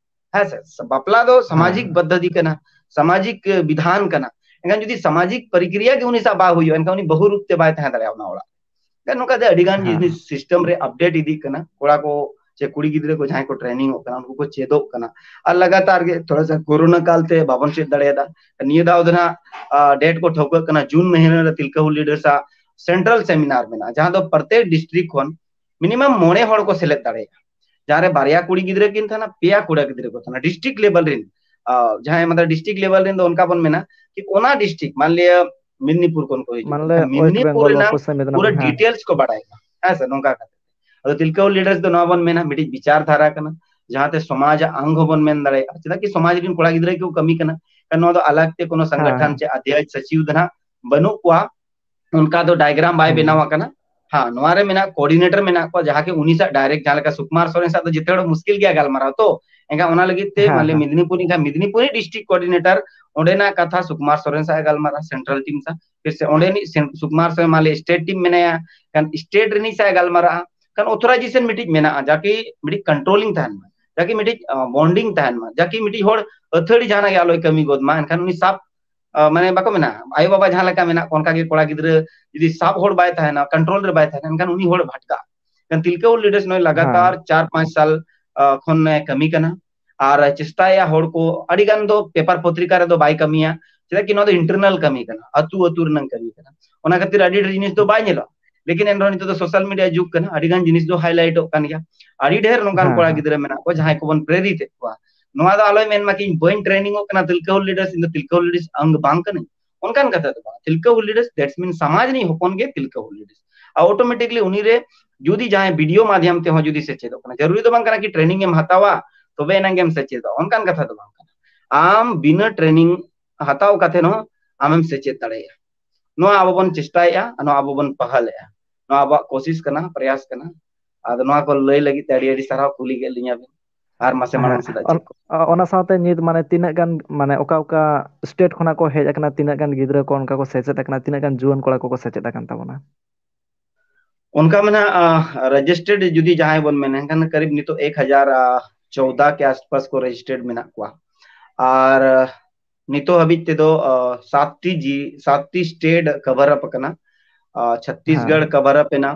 ᱦᱮᱸ ᱥᱮ, ᱵᱟᱯᱞᱟ ᱫᱚ ᱥᱟᱢᱟᱡᱤᱠ ᱯᱚᱫᱽᱫᱷᱚᱛᱤ ᱠᱟᱱᱟ, ᱥᱟᱢᱟᱡᱤᱠ ᱵᱤᱫᱷᱟᱱ ᱠᱟᱱᱟ᱾ ᱮᱱᱠᱷᱟᱱ ᱡᱩᱫᱤ ᱥᱟᱢᱟᱡᱤᱠ ᱯᱨᱚᱠᱨᱤᱭᱟ ᱜᱮ ᱩᱱᱤ ᱥᱟᱶ ᱵᱟᱭ ᱦᱩᱭᱩᱜᱼᱟ, ᱮᱱᱠᱷᱟᱱ ᱩᱱᱤ ᱵᱟᱹᱦᱩ ᱨᱩᱯ ᱛᱮ ᱵᱟᱭ ᱛᱟᱦᱮᱸ ᱫᱟᱲᱮᱭᱟᱜᱼᱟ ᱚᱱᱟ ᱚᱲᱟᱜ᱾ ᱱᱚᱝᱠᱟ ᱛᱮ ᱟᱹᱰᱤ ᱜᱟᱱ ᱡᱤᱱᱤᱥ ᱥᱤᱥᱴᱮᱢ ᱨᱮ ᱟᱯᱰᱮᱴ ᱤᱫᱤᱜ ᱠᱟᱱᱟ᱾ ᱠᱚᱲᱟ ᱠᱚ ᱥᱮ ᱠᱩᱲᱤ ᱜᱤᱫᱽᱨᱟᱹ ᱠᱚ ᱡᱟᱦᱟᱸᱭ ᱠᱚ ᱴᱨᱮᱱᱤᱝ ᱚᱜ ᱠᱟᱱᱟ, ᱩᱱᱠᱩ ᱠᱚ ᱪᱮᱫᱚᱜ ᱠᱟᱱᱟ᱾ ᱟᱨ ᱞᱟᱜᱟᱛᱟᱨ ᱜᱮ ᱛᱷᱚᱲᱟ ᱥᱟ ᱠᱳᱨᱳᱱᱟ ᱠᱟᱞ ᱛᱮ ᱵᱟᱵᱚᱱ ᱪᱮᱫ ᱫᱟᱲᱮᱭᱟᱫᱟ᱾ ᱱᱤᱭᱟᱹ ᱫᱷᱟᱣ ᱫᱚ ᱱᱟᱜ ᱰᱮᱴ ᱠᱚ ᱴᱷᱟᱹᱣᱠᱟᱹᱜ ᱠᱟᱱᱟ, ᱡᱩᱱ ᱢᱟᱹᱦᱱᱟᱹ ᱨᱮ ᱛᱤᱞᱠᱟᱹ ᱦᱩᱞ ᱞᱤᱰᱟᱨᱥ ᱟᱜ ᱥᱮᱱᱴᱨᱟᱞ ᱥᱮᱢᱤᱱᱟᱨ ᱢᱮᱱᱟᱜᱼᱟ, ᱡᱟᱦᱟᱸ ᱫᱚ ᱯᱨᱚᱛᱮᱠ ᱰᱤᱥᱴᱨᱤᱠᱴ ᱠᱷᱚᱱ ᱢᱤᱱᱤᱢᱟᱢ ᱢᱚᱬᱮ ᱦᱚᱲ ᱠᱚ ᱥᱮᱞᱮᱫ ᱫᱟᱲᱮᱭᱟᱜᱼᱟ᱾ ᱡᱟᱦᱟᱸ ᱨᱮ ᱵᱟᱨᱭᱟ ᱠᱩᱲᱤ ᱜᱤᱫᱽᱨᱟᱹ ᱠᱤᱱ ᱛᱟᱦᱮᱱᱟ, ᱯᱮᱭᱟ ᱠᱚᱲᱟ ᱜᱤᱫᱽᱨᱟᱹ ᱠᱚ ᱛᱟᱦᱮᱱᱟ, ᱰᱤᱥᱴᱨᱤᱠᱴ ᱞᱮᱵᱮᱞ ᱨᱮᱱ᱾ ᱡᱟᱦᱟᱸᱭ ᱢᱟᱛᱞᱟᱵ ᱰᱤᱥᱴᱨᱤᱠᱴ ᱞᱮᱵᱮᱞ ᱨᱮᱱ ᱫᱚ ᱚᱱᱠᱟ ᱵᱚᱱ ᱢᱮᱱᱟ ᱠᱤ ᱚᱱᱟ ᱰᱤᱥᱴᱨᱤᱠᱴ, ᱢᱟᱱ ᱞᱤᱭᱟ ᱢᱮᱫᱽᱱᱤᱯᱩᱨ ᱠᱷᱚᱱ ᱠᱚ ᱦᱤᱡᱩᱜ ᱠᱟᱱᱟ, ᱢᱮᱫᱽᱱᱤᱯᱩᱨ ᱨᱮᱱᱟᱜ ᱯᱩᱨᱟᱹ ᱰᱤᱴᱮᱞᱥ ᱠᱚ ᱵᱟᱲᱟᱭᱟ᱾ ᱦᱮᱸ ᱥᱮ, ᱱᱚᱝᱠᱟ ᱠᱟᱛᱮ᱾ ᱟᱫᱚ ᱛᱤᱞᱠᱟᱹ ᱦᱩᱞ ᱞᱤᱰᱟᱨᱥ ᱫᱚ ᱱᱚᱣᱟ ᱵᱚᱱ ᱢᱮᱱᱟ ᱢᱤᱫᱴᱤᱡ ᱵᱤᱪᱟᱨ ᱫᱷᱟᱨᱟ ᱠᱟᱱᱟ, ᱡᱟᱦᱟᱸᱛᱮ ᱥᱚᱢᱟᱡᱽ ᱟᱜ ᱟᱝ ᱦᱚᱸᱵᱚᱱ ᱢᱮᱱ ᱫᱟᱲᱮᱭᱟᱜᱼᱟ᱾ ᱪᱮᱫᱟᱜ ᱠᱤ ᱥᱚᱢᱟᱡᱽ ᱨᱮᱱ ᱠᱚᱲᱟ ᱜᱤᱫᱽᱨᱟᱹ ᱜᱮᱠᱚ ᱠᱟᱹᱢᱤ ᱠᱟᱱᱟ, ᱱᱚᱣᱟ ᱫᱚ ᱟᱞᱟᱜᱽ ᱛᱮ ᱠᱳᱱᱳ ᱥᱚᱝᱜᱚᱴᱷᱚᱱ ᱪᱮ ᱚᱫᱷᱭᱟᱭ ᱥᱚᱪᱤᱵ ᱫᱚ ᱱᱟᱜ ᱵᱟᱹᱱᱩᱜ ᱠᱚᱣᱟ᱾ ᱚᱱᱠᱟ ᱫᱚ ᱰᱟᱭᱜᱨᱟᱢ ᱵᱟᱭ ᱵᱮᱱᱟᱣ ᱟᱠᱟᱱᱟ᱾ ᱦᱮᱸ, ᱱᱚᱣᱟ ᱨᱮ ᱢᱮᱱᱟᱜ ᱠᱳᱚᱨᱰᱤᱱᱮᱴᱚᱨ ᱢᱮᱱᱟᱜ ᱠᱚᱣᱟ, ᱡᱟᱦᱟᱸ ᱠᱤ ᱩᱱᱤ ᱥᱟᱶ ᱰᱟᱭᱨᱮᱠᱴ, ᱡᱟᱦᱟᱸ ᱞᱮᱠᱟ ᱥᱩᱠᱩᱢᱟᱨ ᱥᱚᱨᱮᱱ ᱥᱟᱶ ᱫᱚ ᱡᱮᱛᱮ ᱦᱚᱲ ᱢᱩᱥᱠᱤᱞ ᱜᱮᱭᱟ ᱜᱟᱞᱢᱟᱨᱟᱣ ᱛᱚ᱾ ᱮᱱᱠᱷᱟᱱ ᱚᱱᱟ ᱞᱟᱹᱜᱤᱫ ᱛᱮ ᱢᱟᱱᱮ ᱢᱮᱫᱽᱱᱤᱯᱩᱨ, ᱮᱱᱠᱷᱟᱱ ᱢᱮᱫᱽᱱᱤᱯᱩᱨ ᱨᱤᱱ ᱰᱤᱥᱴᱨᱤᱠᱴ ᱠᱳᱚᱨᱰᱤᱱᱮᱴᱚᱨ ᱚᱸᱰᱮᱱᱟᱜ ᱠᱟᱛᱷᱟ ᱥᱩᱠᱩᱢᱟᱨ ᱥᱚᱨᱮᱱ ᱥᱟᱶ ᱜᱟᱞᱢᱟᱨᱟᱣ, ᱥᱮᱱᱴᱨᱟᱞ ᱴᱤᱢ ᱥᱟᱶ, ᱯᱷᱤᱨ ᱥᱮ ᱚᱸᱰᱮᱱᱤᱡ ᱥᱩᱠᱩᱢᱟᱨ ᱥᱚᱨᱮᱱ ᱢᱟᱱᱮ ᱥᱴᱮᱴ ᱴᱤᱢ ᱢᱮᱱᱟᱭᱟ, ᱠᱷᱟᱱ ᱥᱴᱮᱴ ᱨᱤᱱᱤᱡ ᱥᱟᱶ ᱜᱟᱞᱢᱟᱨᱟᱜᱼᱟ, ᱠᱷᱟᱱ ᱚᱛᱷᱚᱨᱟᱭᱡᱮᱥᱚᱱ ᱢᱤᱫᱴᱤᱡ ᱢᱮᱱᱟᱜᱼᱟ, ᱡᱟᱠᱤ ᱢᱤᱫᱴᱤᱡ ᱠᱚᱱᱴᱨᱳᱞᱤᱝ ᱛᱟᱦᱮᱱ ᱢᱟ, ᱡᱟᱠᱤ ᱢᱤᱫᱴᱤᱡ ᱵᱚᱱᱰᱤᱝ ᱛᱟᱦᱮᱱ ᱢᱟ, ᱡᱟᱠᱤ ᱢᱤᱫᱴᱤᱡ ᱦᱚᱲ ᱟᱹᱛᱷᱟᱹᱲᱤ ᱡᱟᱦᱟᱱᱟᱜ ᱜᱮ ᱟᱞᱚᱭ ᱠᱟᱹᱢᱤ ᱜᱚᱫ ᱢᱟ᱾ ᱮᱱᱠᱷᱟᱱ ᱩᱱᱤ ᱥᱟᱵ ᱢᱟᱱᱮ ᱵᱟᱠᱚ ᱢᱮᱱᱟ, ᱟᱭᱳ ᱵᱟᱵᱟ ᱡᱟᱦᱟᱸ ᱞᱮᱠᱟ ᱢᱮᱱᱟᱜ ᱠᱚ ᱚᱱᱠᱟ ᱜᱮ ᱠᱚᱲᱟ ᱜᱤᱫᱽᱨᱟᱹ ᱡᱩᱫᱤ ᱥᱟᱵ ᱦᱚᱲ ᱵᱟᱭ ᱛᱟᱦᱮᱱᱟ, ᱠᱚᱱᱴᱨᱳᱞ ᱨᱮ ᱵᱟᱭ ᱛᱟᱦᱮᱱᱟ, ᱮᱱᱠᱷᱟᱱ ᱩᱱᱤ ᱦᱚᱲ ᱵᱷᱟᱴᱠᱟᱜᱼᱟ᱾ ᱮᱱᱠᱷᱟᱱ ᱛᱤᱞᱠᱟᱹ ᱦᱩᱞ ᱞᱤᱰᱟᱨᱥ ᱱᱚᱜᱼᱚᱭ ᱞᱟᱜᱟᱛᱟᱨ ᱪᱟᱨ ᱯᱟᱸᱪ ᱥᱟᱞ ᱠᱷᱚᱱ ᱮ ᱠᱟᱹᱢᱤ ᱠᱟᱱᱟ᱾ ᱟᱨ ᱪᱮᱥᱴᱟᱭᱟ ᱦᱚᱲ ᱠᱚ, ᱟᱹᱰᱤ ᱜᱟᱱ ᱫᱚ ᱯᱮᱯᱟᱨ ᱯᱚᱛᱨᱤᱠᱟ ᱨᱮᱫᱚ ᱵᱟᱭ ᱠᱟᱹᱢᱤᱭᱟ, ᱪᱮᱫᱟᱜ ᱠᱤ ᱱᱚᱣᱟ ᱫᱚ ᱤᱱᱴᱟᱨᱱᱟᱞ ᱠᱟᱹᱢᱤ ᱠᱟᱱᱟ, ᱟᱹᱛᱩ ᱟᱹᱛᱩ ᱨᱮᱱᱟᱜ ᱠᱟᱹᱢᱤ ᱠᱟᱱᱟ᱾ ᱚᱱᱟ ᱠᱷᱟᱹᱛᱤᱨ ᱟᱹᱰᱤ ᱰᱷᱮᱨ ᱡᱤᱱᱤᱥ ᱫᱚ ᱵᱟᱭ ᱧᱮᱞᱚᱜᱼᱟ᱾ ᱞᱮᱠᱤᱱ ᱮᱱᱨᱮᱦᱚᱸ ᱱᱤᱛᱚᱜ ᱫᱚ social media ᱡᱩᱜᱽ ᱠᱟᱱᱟ, ᱟᱹᱰᱤ ᱜᱟᱱ ᱡᱤᱱᱤᱥ ᱫᱚ highlightᱚᱜ ᱠᱟᱱ ᱜᱮᱭᱟ᱾ ᱟᱹᱰᱤ ᱰᱷᱮᱨ ᱱᱚᱝᱠᱟᱱ ᱠᱚᱲᱟ ᱜᱤᱫᱽᱨᱟᱹ ᱢᱮᱱᱟᱜ ᱠᱚᱣᱟ ᱡᱟᱦᱟᱸᱭ ᱠᱚᱵᱚᱱ ᱯᱨᱮᱨᱤᱛᱮᱫ ᱠᱚᱣᱟ᱾ ᱱᱚᱣᱟ ᱫᱚ ᱟᱞᱚᱭ ᱢᱮᱱ ᱢᱟ ᱠᱤ ᱤᱧ ᱵᱟᱹᱧ training ᱚᱜ ᱠᱟᱱᱟ ᱛᱤᱞᱠᱟᱹ ᱦᱩᱞ leaders, ᱤᱧ ᱫᱚ ᱛᱤᱞᱠᱟᱹ ᱦᱩᱞ leaders ᱟᱝ ᱵᱟᱝ ᱠᱟᱹᱱᱟᱹᱧ, ᱚᱱᱠᱟᱱ ᱠᱟᱛᱷᱟ ᱫᱚ ᱵᱟᱝ᱾ ᱛᱤᱞᱠᱟᱹ ᱦᱩᱞ leaders, that's mean ᱥᱚᱢᱟᱡᱽ ᱨᱤᱱᱤᱡ ᱦᱚᱯᱚᱱ ᱜᱮ ᱛᱤᱞᱠᱟᱹ ᱦᱩᱞ leaders᱾ ᱟᱨ automatically ᱩᱱᱤ ᱨᱮ ᱡᱩᱫᱤ ᱡᱟᱦᱟᱸᱭ video ᱢᱟᱫᱷᱭᱚᱢ ᱛᱮᱦᱚᱸ ᱡᱩᱫᱤ ᱥᱮᱪᱮᱫᱚᱜ ᱠᱟᱱᱟ, ᱡᱟᱹᱨᱩᱨᱤ ᱫᱚ ᱵᱟᱝ ᱠᱟᱱᱟ ᱠᱤ training ᱮᱢ ᱦᱟᱛᱟᱣᱟ ᱛᱚᱵᱮ ᱮᱱᱟᱝ ᱜᱮᱢ ᱥᱮᱪᱮᱫᱚᱜᱼᱟ, ᱚᱱᱠᱟᱱ ᱠᱟᱛᱷᱟ ᱫᱚ ᱵᱟᱝ ᱠᱟᱱᱟ᱾ ᱟᱢ ᱵᱤᱱᱟᱹ training ᱦᱟᱛᱟᱣ ᱠᱟᱛᱮ ᱦᱚᱸ ᱟᱢᱮᱢ ᱥᱮᱪᱮᱫ ᱫᱟᱲᱮᱭᱟᱜᱼᱟ᱾ ᱱᱚᱣᱟ ᱟᱵᱚ ᱵᱚᱱ ᱪᱮᱥᱴᱟᱭᱮᱫᱼᱟ, ᱱᱚᱣᱟ ᱟᱵᱚ ᱵᱚᱱ ᱯᱟᱦᱟᱞᱮᱜᱼᱟ, ᱱᱚᱣᱟ ᱟᱵᱚᱣᱟᱜ ᱠᱳᱥᱤᱥ ᱠᱟᱱᱟ, ᱯᱨᱚᱭᱟᱥ ᱠᱟᱱᱟ᱾ ᱟᱫᱚ ᱱᱚᱣᱟ ᱠᱚ ᱞᱟᱹᱭ ᱞᱟᱹᱜᱤᱫ ᱛᱮ ᱟᱹᱰᱤ ᱟᱹᱰᱤ ᱥᱟᱨᱦᱟᱣ ᱠᱩᱞᱤ ᱠᱮᱫ ᱞᱤᱧᱟ ᱵᱤᱱ᱾ ᱟᱨ ᱢᱟᱥᱮ ᱦᱮᱸ, ᱢᱟᱲᱟᱝ ᱥᱮᱫ ᱟᱨ ᱪᱮᱫ ᱠᱚ? ᱚᱱᱟ ᱥᱟᱶᱛᱮ ᱱᱤᱛ ᱢᱟᱱᱮ ᱛᱤᱱᱟᱹᱜ ᱜᱟᱱ, ᱢᱟᱱᱮ ᱚᱠᱟ ᱚᱠᱟ state ᱠᱷᱚᱱᱟᱜ ᱠᱚ ᱦᱮᱡ ᱟᱠᱟᱱᱟ, ᱛᱤᱱᱟᱹᱜ ᱜᱟᱱ ᱜᱤᱫᱽᱨᱟᱹ ᱠᱚ ᱚᱱᱠᱟ ᱠᱚ ᱥᱮᱪᱮᱫ ᱟᱠᱟᱱᱟ, ᱛᱤᱱᱟᱹᱜ ᱜᱟᱱ ᱡᱩᱣᱟᱹᱱ ᱠᱚᱲᱟ ᱠᱚᱠᱚ ᱥᱮᱪᱮᱫ ᱟᱠᱟᱱ ᱛᱟᱵᱚᱱᱟ? ᱚᱱᱠᱟ ᱢᱮᱱᱟᱜᱼᱟ, registered ᱡᱩᱫᱤ ᱡᱟᱦᱟᱸᱭ ᱵᱚᱱ ᱢᱮᱱᱟ, ᱮᱱᱠᱷᱟᱱ ᱠᱟᱨᱤᱵ ᱱᱤᱛᱚᱜ ᱮᱠ ᱦᱟᱡᱟᱨ ᱪᱳᱣᱫᱟ ᱠᱮ ᱟᱥᱯᱟᱥ ᱠᱚ registered ᱢᱮᱱᱟᱜ ᱠᱚᱣᱟ᱾ ᱟᱨ ᱱᱤᱛᱚᱜ ᱦᱟᱹᱵᱤᱡ ᱛᱮᱫᱚ ᱥᱟᱛᱴᱤ ᱡᱤ ᱥᱟᱛᱴᱤ state cover up ᱟᱠᱟᱱᱟ᱾ ᱪᱷᱚᱛᱤᱥᱜᱚᱲ cover up ᱮᱱᱟ᱾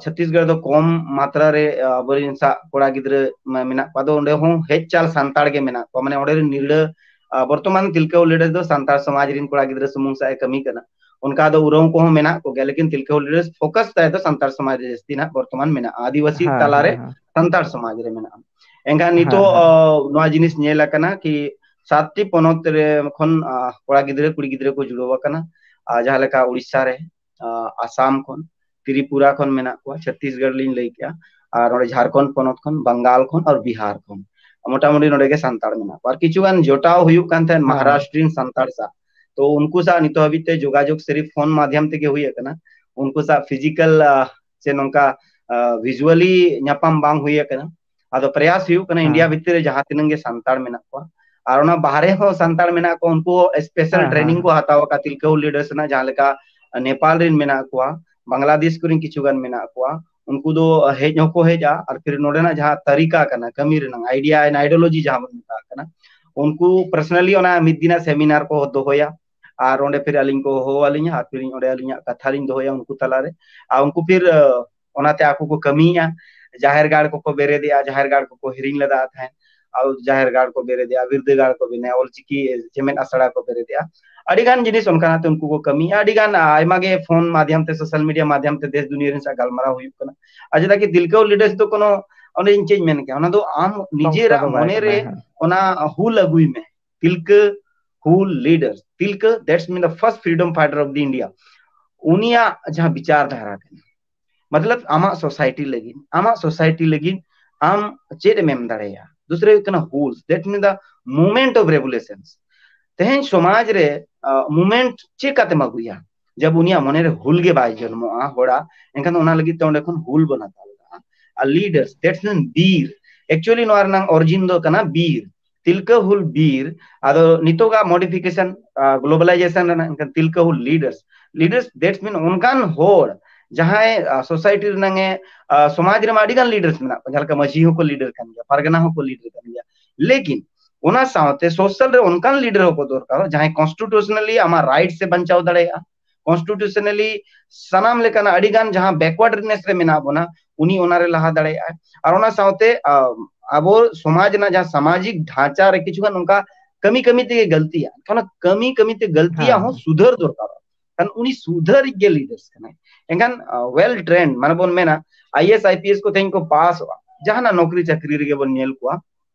ᱪᱷᱚᱛᱤᱥᱜᱚᱲ ᱫᱚ ᱠᱚᱢ ᱢᱟᱛᱨᱟ ᱨᱮ ᱟᱵᱚᱨᱮᱱ ᱥᱟᱜ ᱠᱚᱲᱟ ᱜᱤᱫᱽᱨᱟᱹ ᱢᱮᱱᱟᱜ ᱠᱚᱣᱟ᱾ ᱟᱫᱚ ᱚᱸᱰᱮ ᱦᱚᱸ ᱦᱮᱡ ᱪᱟᱞ ᱥᱟᱱᱛᱟᱲ ᱜᱮ ᱢᱮᱱᱟᱜ ᱠᱚᱣᱟ᱾ ᱢᱟᱱᱮ ᱚᱸᱰᱮ ᱨᱮᱱ ᱱᱤᱨᱲᱟᱹ ᱵᱚᱨᱛᱚᱢᱟᱱ ᱛᱤᱞᱠᱟᱹ ᱦᱩᱞ leaders ᱫᱚ ᱥᱟᱱᱛᱟᱲ ᱥᱚᱢᱟᱡᱽ ᱨᱮᱱ ᱠᱚᱲᱟ ᱜᱤᱫᱽᱨᱟᱹ ᱥᱩᱢᱩᱝ ᱥᱟᱜ ᱮ ᱠᱟᱹᱢᱤ ᱠᱟᱱᱟ᱾ ᱚᱱᱠᱟ ᱫᱚ ᱩᱨᱟᱹᱣ ᱠᱚᱦᱚᱸ ᱢᱮᱱᱟᱜ ᱠᱚᱜᱮᱭᱟ, ᱞᱮᱠᱤᱱ ᱛᱤᱞᱠᱟᱹ ᱦᱩᱞ leaders focus ᱛᱟᱭ ᱫᱚ ᱥᱟᱱᱛᱟᱲ ᱥᱚᱢᱟᱡᱽ ᱨᱮ ᱡᱟᱹᱥᱛᱤ ᱱᱟᱜ ᱵᱚᱨᱛᱚᱢᱟᱱ ᱢᱮᱱᱟᱜᱼᱟ᱾ ᱟᱹᱫᱤᱵᱟᱹᱥᱤ ᱦᱮᱸ, ᱛᱟᱞᱟᱨᱮ ᱦᱮᱸ, ᱦᱮᱸ᱾ ᱥᱟᱱᱛᱟᱲ ᱥᱚᱢᱟᱡᱽ ᱨᱮ ᱢᱮᱱᱟᱜᱼᱟ᱾ ᱮᱱᱠᱷᱟᱱ ᱦᱮᱸ, ᱱᱤᱛᱚᱜ ᱦᱮᱸ᱾ ᱱᱚᱣᱟ ᱡᱤᱱᱤᱥ ᱧᱮᱞ ᱟᱠᱟᱱᱟ ᱠᱤ ᱥᱟᱛᱴᱤ ᱯᱚᱱᱚᱛ ᱨᱮ ᱠᱷᱚᱱ ᱠᱚᱲᱟ ᱜᱤᱫᱽᱨᱟᱹ ᱠᱩᱲᱤ ᱜᱤᱫᱽᱨᱟᱹ ᱠᱚ ᱡᱩᱲᱟᱹᱣ ᱟᱠᱟᱱᱟ᱾ ᱡᱟᱦᱟᱸ ᱞᱮᱠᱟ ᱩᱲᱤᱥᱥᱟ ᱨᱮ, ᱟᱥᱟᱢ ᱠᱷᱚᱱ, ᱛᱨᱤᱯᱩᱨᱟ ᱠᱷᱚᱱ ᱢᱮᱱᱟᱜ ᱠᱚᱣᱟ, ᱪᱷᱚᱛᱤᱥᱜᱚᱲ ᱞᱤᱧ ᱞᱟᱹᱭ ᱠᱮᱜᱼᱟ, ᱟᱨ ᱱᱚᱰᱮ ᱡᱷᱟᱲᱠᱷᱚᱸᱰ ᱯᱚᱱᱚᱛ ᱠᱷᱚᱱ, ᱵᱟᱝᱜᱟᱞ ᱠᱷᱚᱱ ᱟᱨ ᱵᱤᱦᱟᱨ ᱠᱷᱚᱱ ᱢᱚᱴᱟᱢᱩᱴᱤ ᱱᱚᱰᱮ ᱜᱮ ᱥᱟᱱᱛᱟᱲ ᱢᱮᱱᱟᱜ ᱠᱚᱣᱟ᱾ ᱟᱨ ᱠᱤᱪᱷᱩ ᱜᱟᱱ ᱡᱚᱴᱟᱣ ᱦᱩᱭᱩᱜ ᱠᱟᱱ ᱛᱟᱦᱮᱸᱫ, ᱦᱮᱸ᱾ ᱢᱚᱦᱟᱨᱟᱥᱴᱨᱤᱭᱟᱱ ᱥᱟᱱᱛᱟᱲ ᱥᱟᱶ, ᱛᱚ ᱩᱱᱠᱩ ᱥᱟᱶ ᱱᱤᱛᱚᱜ ᱦᱟᱹᱵᱤᱡ ᱛᱮ ᱡᱳᱜᱟᱡᱳᱜᱽ ᱥᱤᱨᱤᱯ ᱯᱷᱳᱱ ᱢᱟᱫᱷᱭᱚᱢ ᱛᱮᱜᱮ ᱦᱩᱭ ᱟᱠᱟᱱᱟ᱾ ᱩᱱᱠᱩ ᱥᱟᱶ ᱯᱷᱤᱡᱤᱠᱟᱞ ᱥᱮ ᱱᱚᱝᱠᱟ visually ᱧᱟᱯᱟᱢ ᱵᱟᱝ ᱦᱩᱭ ᱟᱠᱟᱱᱟ᱾ ᱟᱫᱚ ᱯᱨᱚᱭᱟᱥ ᱦᱩᱭᱩᱜ ᱠᱟᱱᱟ ᱦᱮᱸ᱾ ᱤᱱᱰᱤᱭᱟ ᱵᱷᱤᱛᱤᱨ ᱨᱮ ᱡᱟᱦᱟᱸ ᱛᱤᱱᱟᱹᱜ ᱜᱮ ᱥᱟᱱᱛᱟᱲ ᱢᱮᱱᱟᱜ ᱠᱚᱣᱟ, ᱟᱨ ᱚᱱᱟ ᱵᱟᱦᱨᱮ ᱦᱚᱸ ᱥᱟᱱᱛᱟᱲ ᱢᱮᱱᱟᱜ ᱠᱚᱣᱟ, ᱩᱱᱠᱩ ᱦᱚᱸ special ᱦᱮᱸ, ᱦᱮᱸ, training ᱠᱚ ᱦᱮᱸ᱾ ᱦᱟᱛᱟᱣ ᱟᱠᱟᱫ ᱛᱤᱞᱠᱟᱹ ᱦᱩᱞ leaders ᱨᱮᱱᱟᱜ, ᱡᱟᱦᱟᱸ ᱞᱮᱠᱟ ᱱᱮᱯᱟᱞ ᱨᱮᱱ ᱢᱮᱱᱟᱜ ᱠᱚᱣᱟ, ᱵᱟᱝᱞᱟᱫᱮᱥ ᱠᱚᱨᱮᱱ ᱠᱤᱪᱷᱩ ᱜᱟᱱ ᱢᱮᱱᱟᱜ ᱠᱚᱣᱟ᱾ ᱩᱱᱠᱩ ᱫᱚ ᱦᱮᱡ ᱦᱚᱸᱠᱚ ᱦᱮᱡᱼᱟ, ᱟᱨ ᱯᱷᱤᱨ ᱱᱚᱰᱮᱱᱟᱜ ᱡᱟᱦᱟᱸ ᱛᱟᱹᱨᱤᱠᱟ ᱠᱟᱱᱟ ᱠᱟᱹᱢᱤ ᱨᱮᱱᱟᱜ, idea and ideology ᱡᱟᱦᱟᱸ ᱵᱚᱱ ᱢᱮᱛᱟᱜ ᱠᱟᱱᱟ, ᱩᱱᱠᱩ personally ᱚᱱᱟ ᱢᱤᱫ ᱫᱤᱱᱟᱜ seminar ᱠᱚ ᱫᱚᱦᱚᱭᱟ, ᱟᱨ ᱚᱸᱰᱮ ᱯᱷᱤᱨ ᱟᱹᱞᱤᱧ ᱠᱚ ᱦᱚᱦᱚ ᱟᱹᱞᱤᱧᱟ, ᱟᱨ ᱯᱷᱤᱨ ᱚᱸᱰᱮ ᱟᱹᱞᱤᱧᱟᱜ ᱠᱟᱛᱷᱟ ᱞᱤᱧ ᱫᱚᱦᱚᱭᱟ ᱩᱱᱠᱩ ᱛᱟᱞᱟᱨᱮ᱾ ᱟᱨ ᱩᱱᱠᱩ ᱯᱷᱤᱨ, ᱚᱱᱟᱛᱮ ᱟᱠᱚ ᱠᱚ ᱠᱟᱹᱢᱤᱭᱮᱫᱼᱟ, ᱡᱟᱦᱮᱨ ᱜᱟᱲ ᱠᱚᱠᱚ ᱵᱮᱨᱮᱫᱮᱜᱼᱟ, ᱡᱟᱦᱮᱨ ᱜᱟᱲ ᱠᱚᱠᱚ ᱦᱤᱨᱤᱧ ᱞᱮᱫᱟ ᱛᱟᱦᱮᱸᱫ, ᱟᱨ ᱡᱟᱦᱮᱨ ᱜᱟᱲ ᱠᱚ ᱵᱮᱨᱮᱫᱮᱜᱼᱟ, ᱵᱤᱨᱫᱟᱹᱜᱟᱲ ᱠᱚ ᱵᱮᱱᱟᱣ, ᱚᱞᱪᱤᱠᱤ ᱪᱮᱢᱮᱫ ᱟᱥᱲᱟ ᱠᱚ ᱵᱮᱨᱮᱫᱮᱜᱼᱟ᱾ ᱟᱹᱰᱤ ᱜᱟᱱ ᱡᱤᱱᱤᱥ ᱚᱱᱠᱟᱱᱟᱜ ᱛᱮ ᱩᱱᱠᱩ ᱠᱚ ᱠᱟᱹᱢᱤᱭᱮᱫᱼᱟ᱾ ᱟᱹᱰᱤ ᱜᱟᱱ, ᱟᱭᱢᱟ ᱜᱮ ᱯᱷᱳᱱ ᱢᱟᱫᱷᱭᱚᱢ ᱛᱮ, ᱥᱳᱥᱟᱞ ᱢᱤᱰᱤᱭᱟ ᱢᱟᱫᱷᱭᱚᱢ ᱛᱮ ᱫᱮᱥ ᱫᱩᱱᱤᱭᱟᱹ ᱨᱮᱱ ᱥᱟᱶ ᱜᱟᱞᱢᱟᱨᱟᱣ ᱦᱩᱭᱩᱜ ᱠᱟᱱᱟ᱾ ᱟᱨ ᱪᱮᱫᱟᱜ ᱠᱤ ᱛᱤᱞᱠᱟᱹ ᱦᱩᱞ ᱞᱤᱰᱟᱨᱥ ᱫᱚ ᱠᱳᱱᱳ, ᱚᱱᱮ ᱤᱧ ᱪᱮᱫ ᱤᱧ ᱢᱮᱱ ᱠᱮᱭᱟ, ᱚᱱᱟ ᱫᱚ ᱟᱢ ᱱᱤᱡᱮᱨᱟᱜ ᱥᱚᱝᱥᱛᱷᱟ ᱫᱚ ᱵᱟᱭ ᱢᱚᱱᱮ ᱠᱟᱱᱟ, ᱨᱮ ᱦᱮᱸ᱾ ᱚᱱᱟ ᱦᱩᱞ ᱟᱹᱜᱩᱭ ᱢᱮ᱾ ᱛᱤᱞᱠᱟᱹ ᱦᱩᱞ ᱞᱤᱰᱟᱨᱥ, Tilka, that's mean the first freedom fighter of the India, ᱩᱱᱤᱭᱟᱜ ᱡᱟᱦᱟᱸ ᱵᱤᱪᱟᱨ ᱫᱷᱟᱨᱟ ᱠᱟᱱᱟ, ᱢᱚᱛᱞᱚᱵ ᱟᱢᱟᱜ ᱥᱳᱥᱟᱭᱴᱤ ᱞᱟᱹᱜᱤᱫ, ᱟᱢᱟᱜ ᱥᱳᱥᱟᱭᱴᱤ ᱞᱟᱹᱜᱤᱫ ᱟᱢ ᱪᱮᱫ ᱮᱢ ᱮᱢ ᱫᱟᱲᱮᱭᱟᱜᱼᱟ? ᱫᱩᱥᱨᱟ ᱦᱩᱭᱩᱜ ᱠᱟᱱᱟ ᱦᱩᱞ, that mean the movement of revolutions᱾ ᱛᱮᱦᱮᱧ ᱥᱚᱢᱟᱡᱽ ᱨᱮ ᱢᱩᱵᱷᱢᱮᱱᱴ ᱪᱮᱫ ᱠᱟᱛᱮᱢ ᱟᱹᱜᱩᱭᱟ? ᱡᱟᱵ ᱩᱱᱤᱭᱟᱜ ᱢᱚᱱᱮᱨᱮ ᱦᱩᱞ ᱜᱮ ᱵᱟᱭ ᱡᱚᱱᱢᱚᱜᱼᱟ ᱦᱚᱲᱟᱜ, ᱮᱱᱠᱷᱟᱱ ᱫᱚ ᱚᱱᱟ ᱞᱟᱹᱜᱤᱫ ᱛᱮ ᱚᱸᱰᱮ ᱠᱷᱚᱱ ᱦᱩᱞ ᱵᱚᱱ ᱦᱟᱛᱟᱣ ᱫᱟᱲᱮᱭᱟᱜᱼᱟ᱾ ᱟᱨ ᱞᱤᱰᱟᱨᱥ, that's mean ᱵᱤᱨ, actually ᱱᱚᱣᱟ ᱨᱮᱱᱟᱜ ᱚᱨᱤᱡᱤᱱ ᱫᱚ ᱠᱟᱱᱟ ᱵᱤᱨ, ᱛᱤᱞᱠᱟᱹ ᱦᱩᱞ ᱵᱤᱨ᱾ ᱟᱫᱚ ᱱᱤᱛᱚᱜᱟᱜ ᱢᱚᱰᱤᱯᱷᱤᱠᱮᱥᱚᱱ, ᱜᱞᱳᱵᱟᱞᱟᱭᱡᱮᱥᱚᱱ ᱨᱮᱱᱟᱜ ᱮᱱᱠᱷᱟᱱ ᱛᱤᱞᱠᱟᱹ ᱦᱩᱞ ᱞᱤᱰᱟᱨᱥ, ᱞᱤᱰᱟᱨᱥ, that's mean ᱚᱱᱠᱟᱱ ᱦᱚᱲ ᱡᱟᱦᱟᱸᱭ ᱥᱳᱥᱟᱭᱴᱤ ᱨᱮᱱᱟᱜ ᱮ, ᱟᱸ, ᱥᱚᱢᱟᱡᱽ ᱨᱮᱢᱟ ᱟᱹᱰᱤ ᱜᱟᱱ ᱞᱤᱰᱟᱨᱥ ᱢᱮᱱᱟᱜ ᱠᱚᱣᱟ, ᱡᱟᱦᱟᱸ ᱞᱮᱠᱟ ᱢᱟᱹᱡᱷᱤ ᱦᱚᱸᱠᱚ ᱞᱤᱰᱟᱨ ᱠᱟᱱ ᱜᱮᱭᱟ, ᱯᱟᱨᱜᱟᱱᱟ ᱦᱚᱸᱠᱚ ᱞᱤᱰᱟᱨ ᱠᱟᱱ ᱜᱮᱭᱟ, ᱞᱮᱠᱤᱱ ᱚᱱᱟ ᱥᱟᱶᱛᱮ ᱥᱳᱥᱟᱞ ᱨᱮ ᱚᱱᱠᱟᱱ ᱞᱤᱰᱟᱨ ᱦᱚᱸᱠᱚ ᱫᱚᱨᱠᱟᱨᱚᱜ ᱡᱟᱦᱟᱸᱭ ᱠᱚᱱᱥᱴᱤᱴᱩᱥᱚᱱᱟᱞᱤ ᱟᱢᱟᱜ ᱨᱟᱭᱤᱴᱥ ᱮ ᱵᱟᱧᱪᱟᱣ ᱫᱟᱲᱮᱭᱟᱜᱼᱟ, ᱠᱚᱱᱥᱴᱤᱴᱩᱥᱚᱱᱟᱞᱤ ᱥᱟᱱᱟᱢ ᱞᱮᱠᱟᱱᱟᱜ ᱟᱹᱰᱤ ᱜᱟᱱ ᱡᱟᱦᱟᱸ ᱵᱮᱠᱣᱟᱨᱰᱱᱮᱥ ᱨᱮ ᱢᱮᱱᱟᱜ ᱵᱚᱱᱟ, ᱩᱱᱤ ᱚᱱᱟᱨᱮ ᱞᱟᱦᱟ ᱫᱟᱲᱮᱭᱟᱜᱼᱟᱭ᱾ ᱟᱨ ᱚᱱᱟ ᱥᱟᱶᱛᱮ, ᱟ, ᱟᱵᱚ ᱥᱚᱢᱟᱡᱽ ᱨᱮᱱᱟᱜ ᱡᱟᱦᱟᱸ ᱥᱟᱢᱟᱡᱤᱠ ᱰᱷᱟᱸᱪᱟ ᱨᱮ ᱠᱤᱪᱷᱩ ᱜᱟᱱ ᱚᱱᱠᱟ ᱠᱟᱹᱢᱤ ᱠᱟᱹᱢᱤ ᱛᱮᱜᱮ ᱜᱟᱹᱞᱛᱤᱭᱟ, ᱚᱱᱟ ᱠᱟᱹᱢᱤ ᱠᱟᱹᱢᱤ ᱛᱮ ᱜᱟᱹᱞᱛᱤᱭᱟᱜ ᱦᱮᱸ᱾ ᱦᱚᱸ ᱥᱩᱫᱷᱟᱹᱨ ᱫᱚᱨᱠᱟᱨᱚᱜ᱾ ᱠᱷᱟᱱ ᱩᱱᱤ ᱥᱩᱫᱷᱟᱹᱨᱤᱡ ᱜᱮ ᱞᱤᱰᱟᱨᱥ ᱠᱟᱱᱟᱭ᱾ ᱮᱱᱠᱷᱟᱱ, ᱟ, ᱣᱮᱞ ᱴᱨᱮᱱᱰ, ᱢᱟᱱᱮ ᱵᱚᱱ ᱢᱮᱱᱟ, I A S, I P S ᱠᱚ ᱛᱮᱦᱮᱧ ᱠᱚ ᱯᱟᱥᱚᱜᱼᱟ, ᱡᱟᱦᱟᱱᱟᱜ ᱱᱚᱠᱨᱤ ᱪᱟᱹᱠᱨᱤ ᱨᱮᱜᱮ ᱵᱚᱱ ᱧᱮᱞ ᱠᱚᱣᱟ,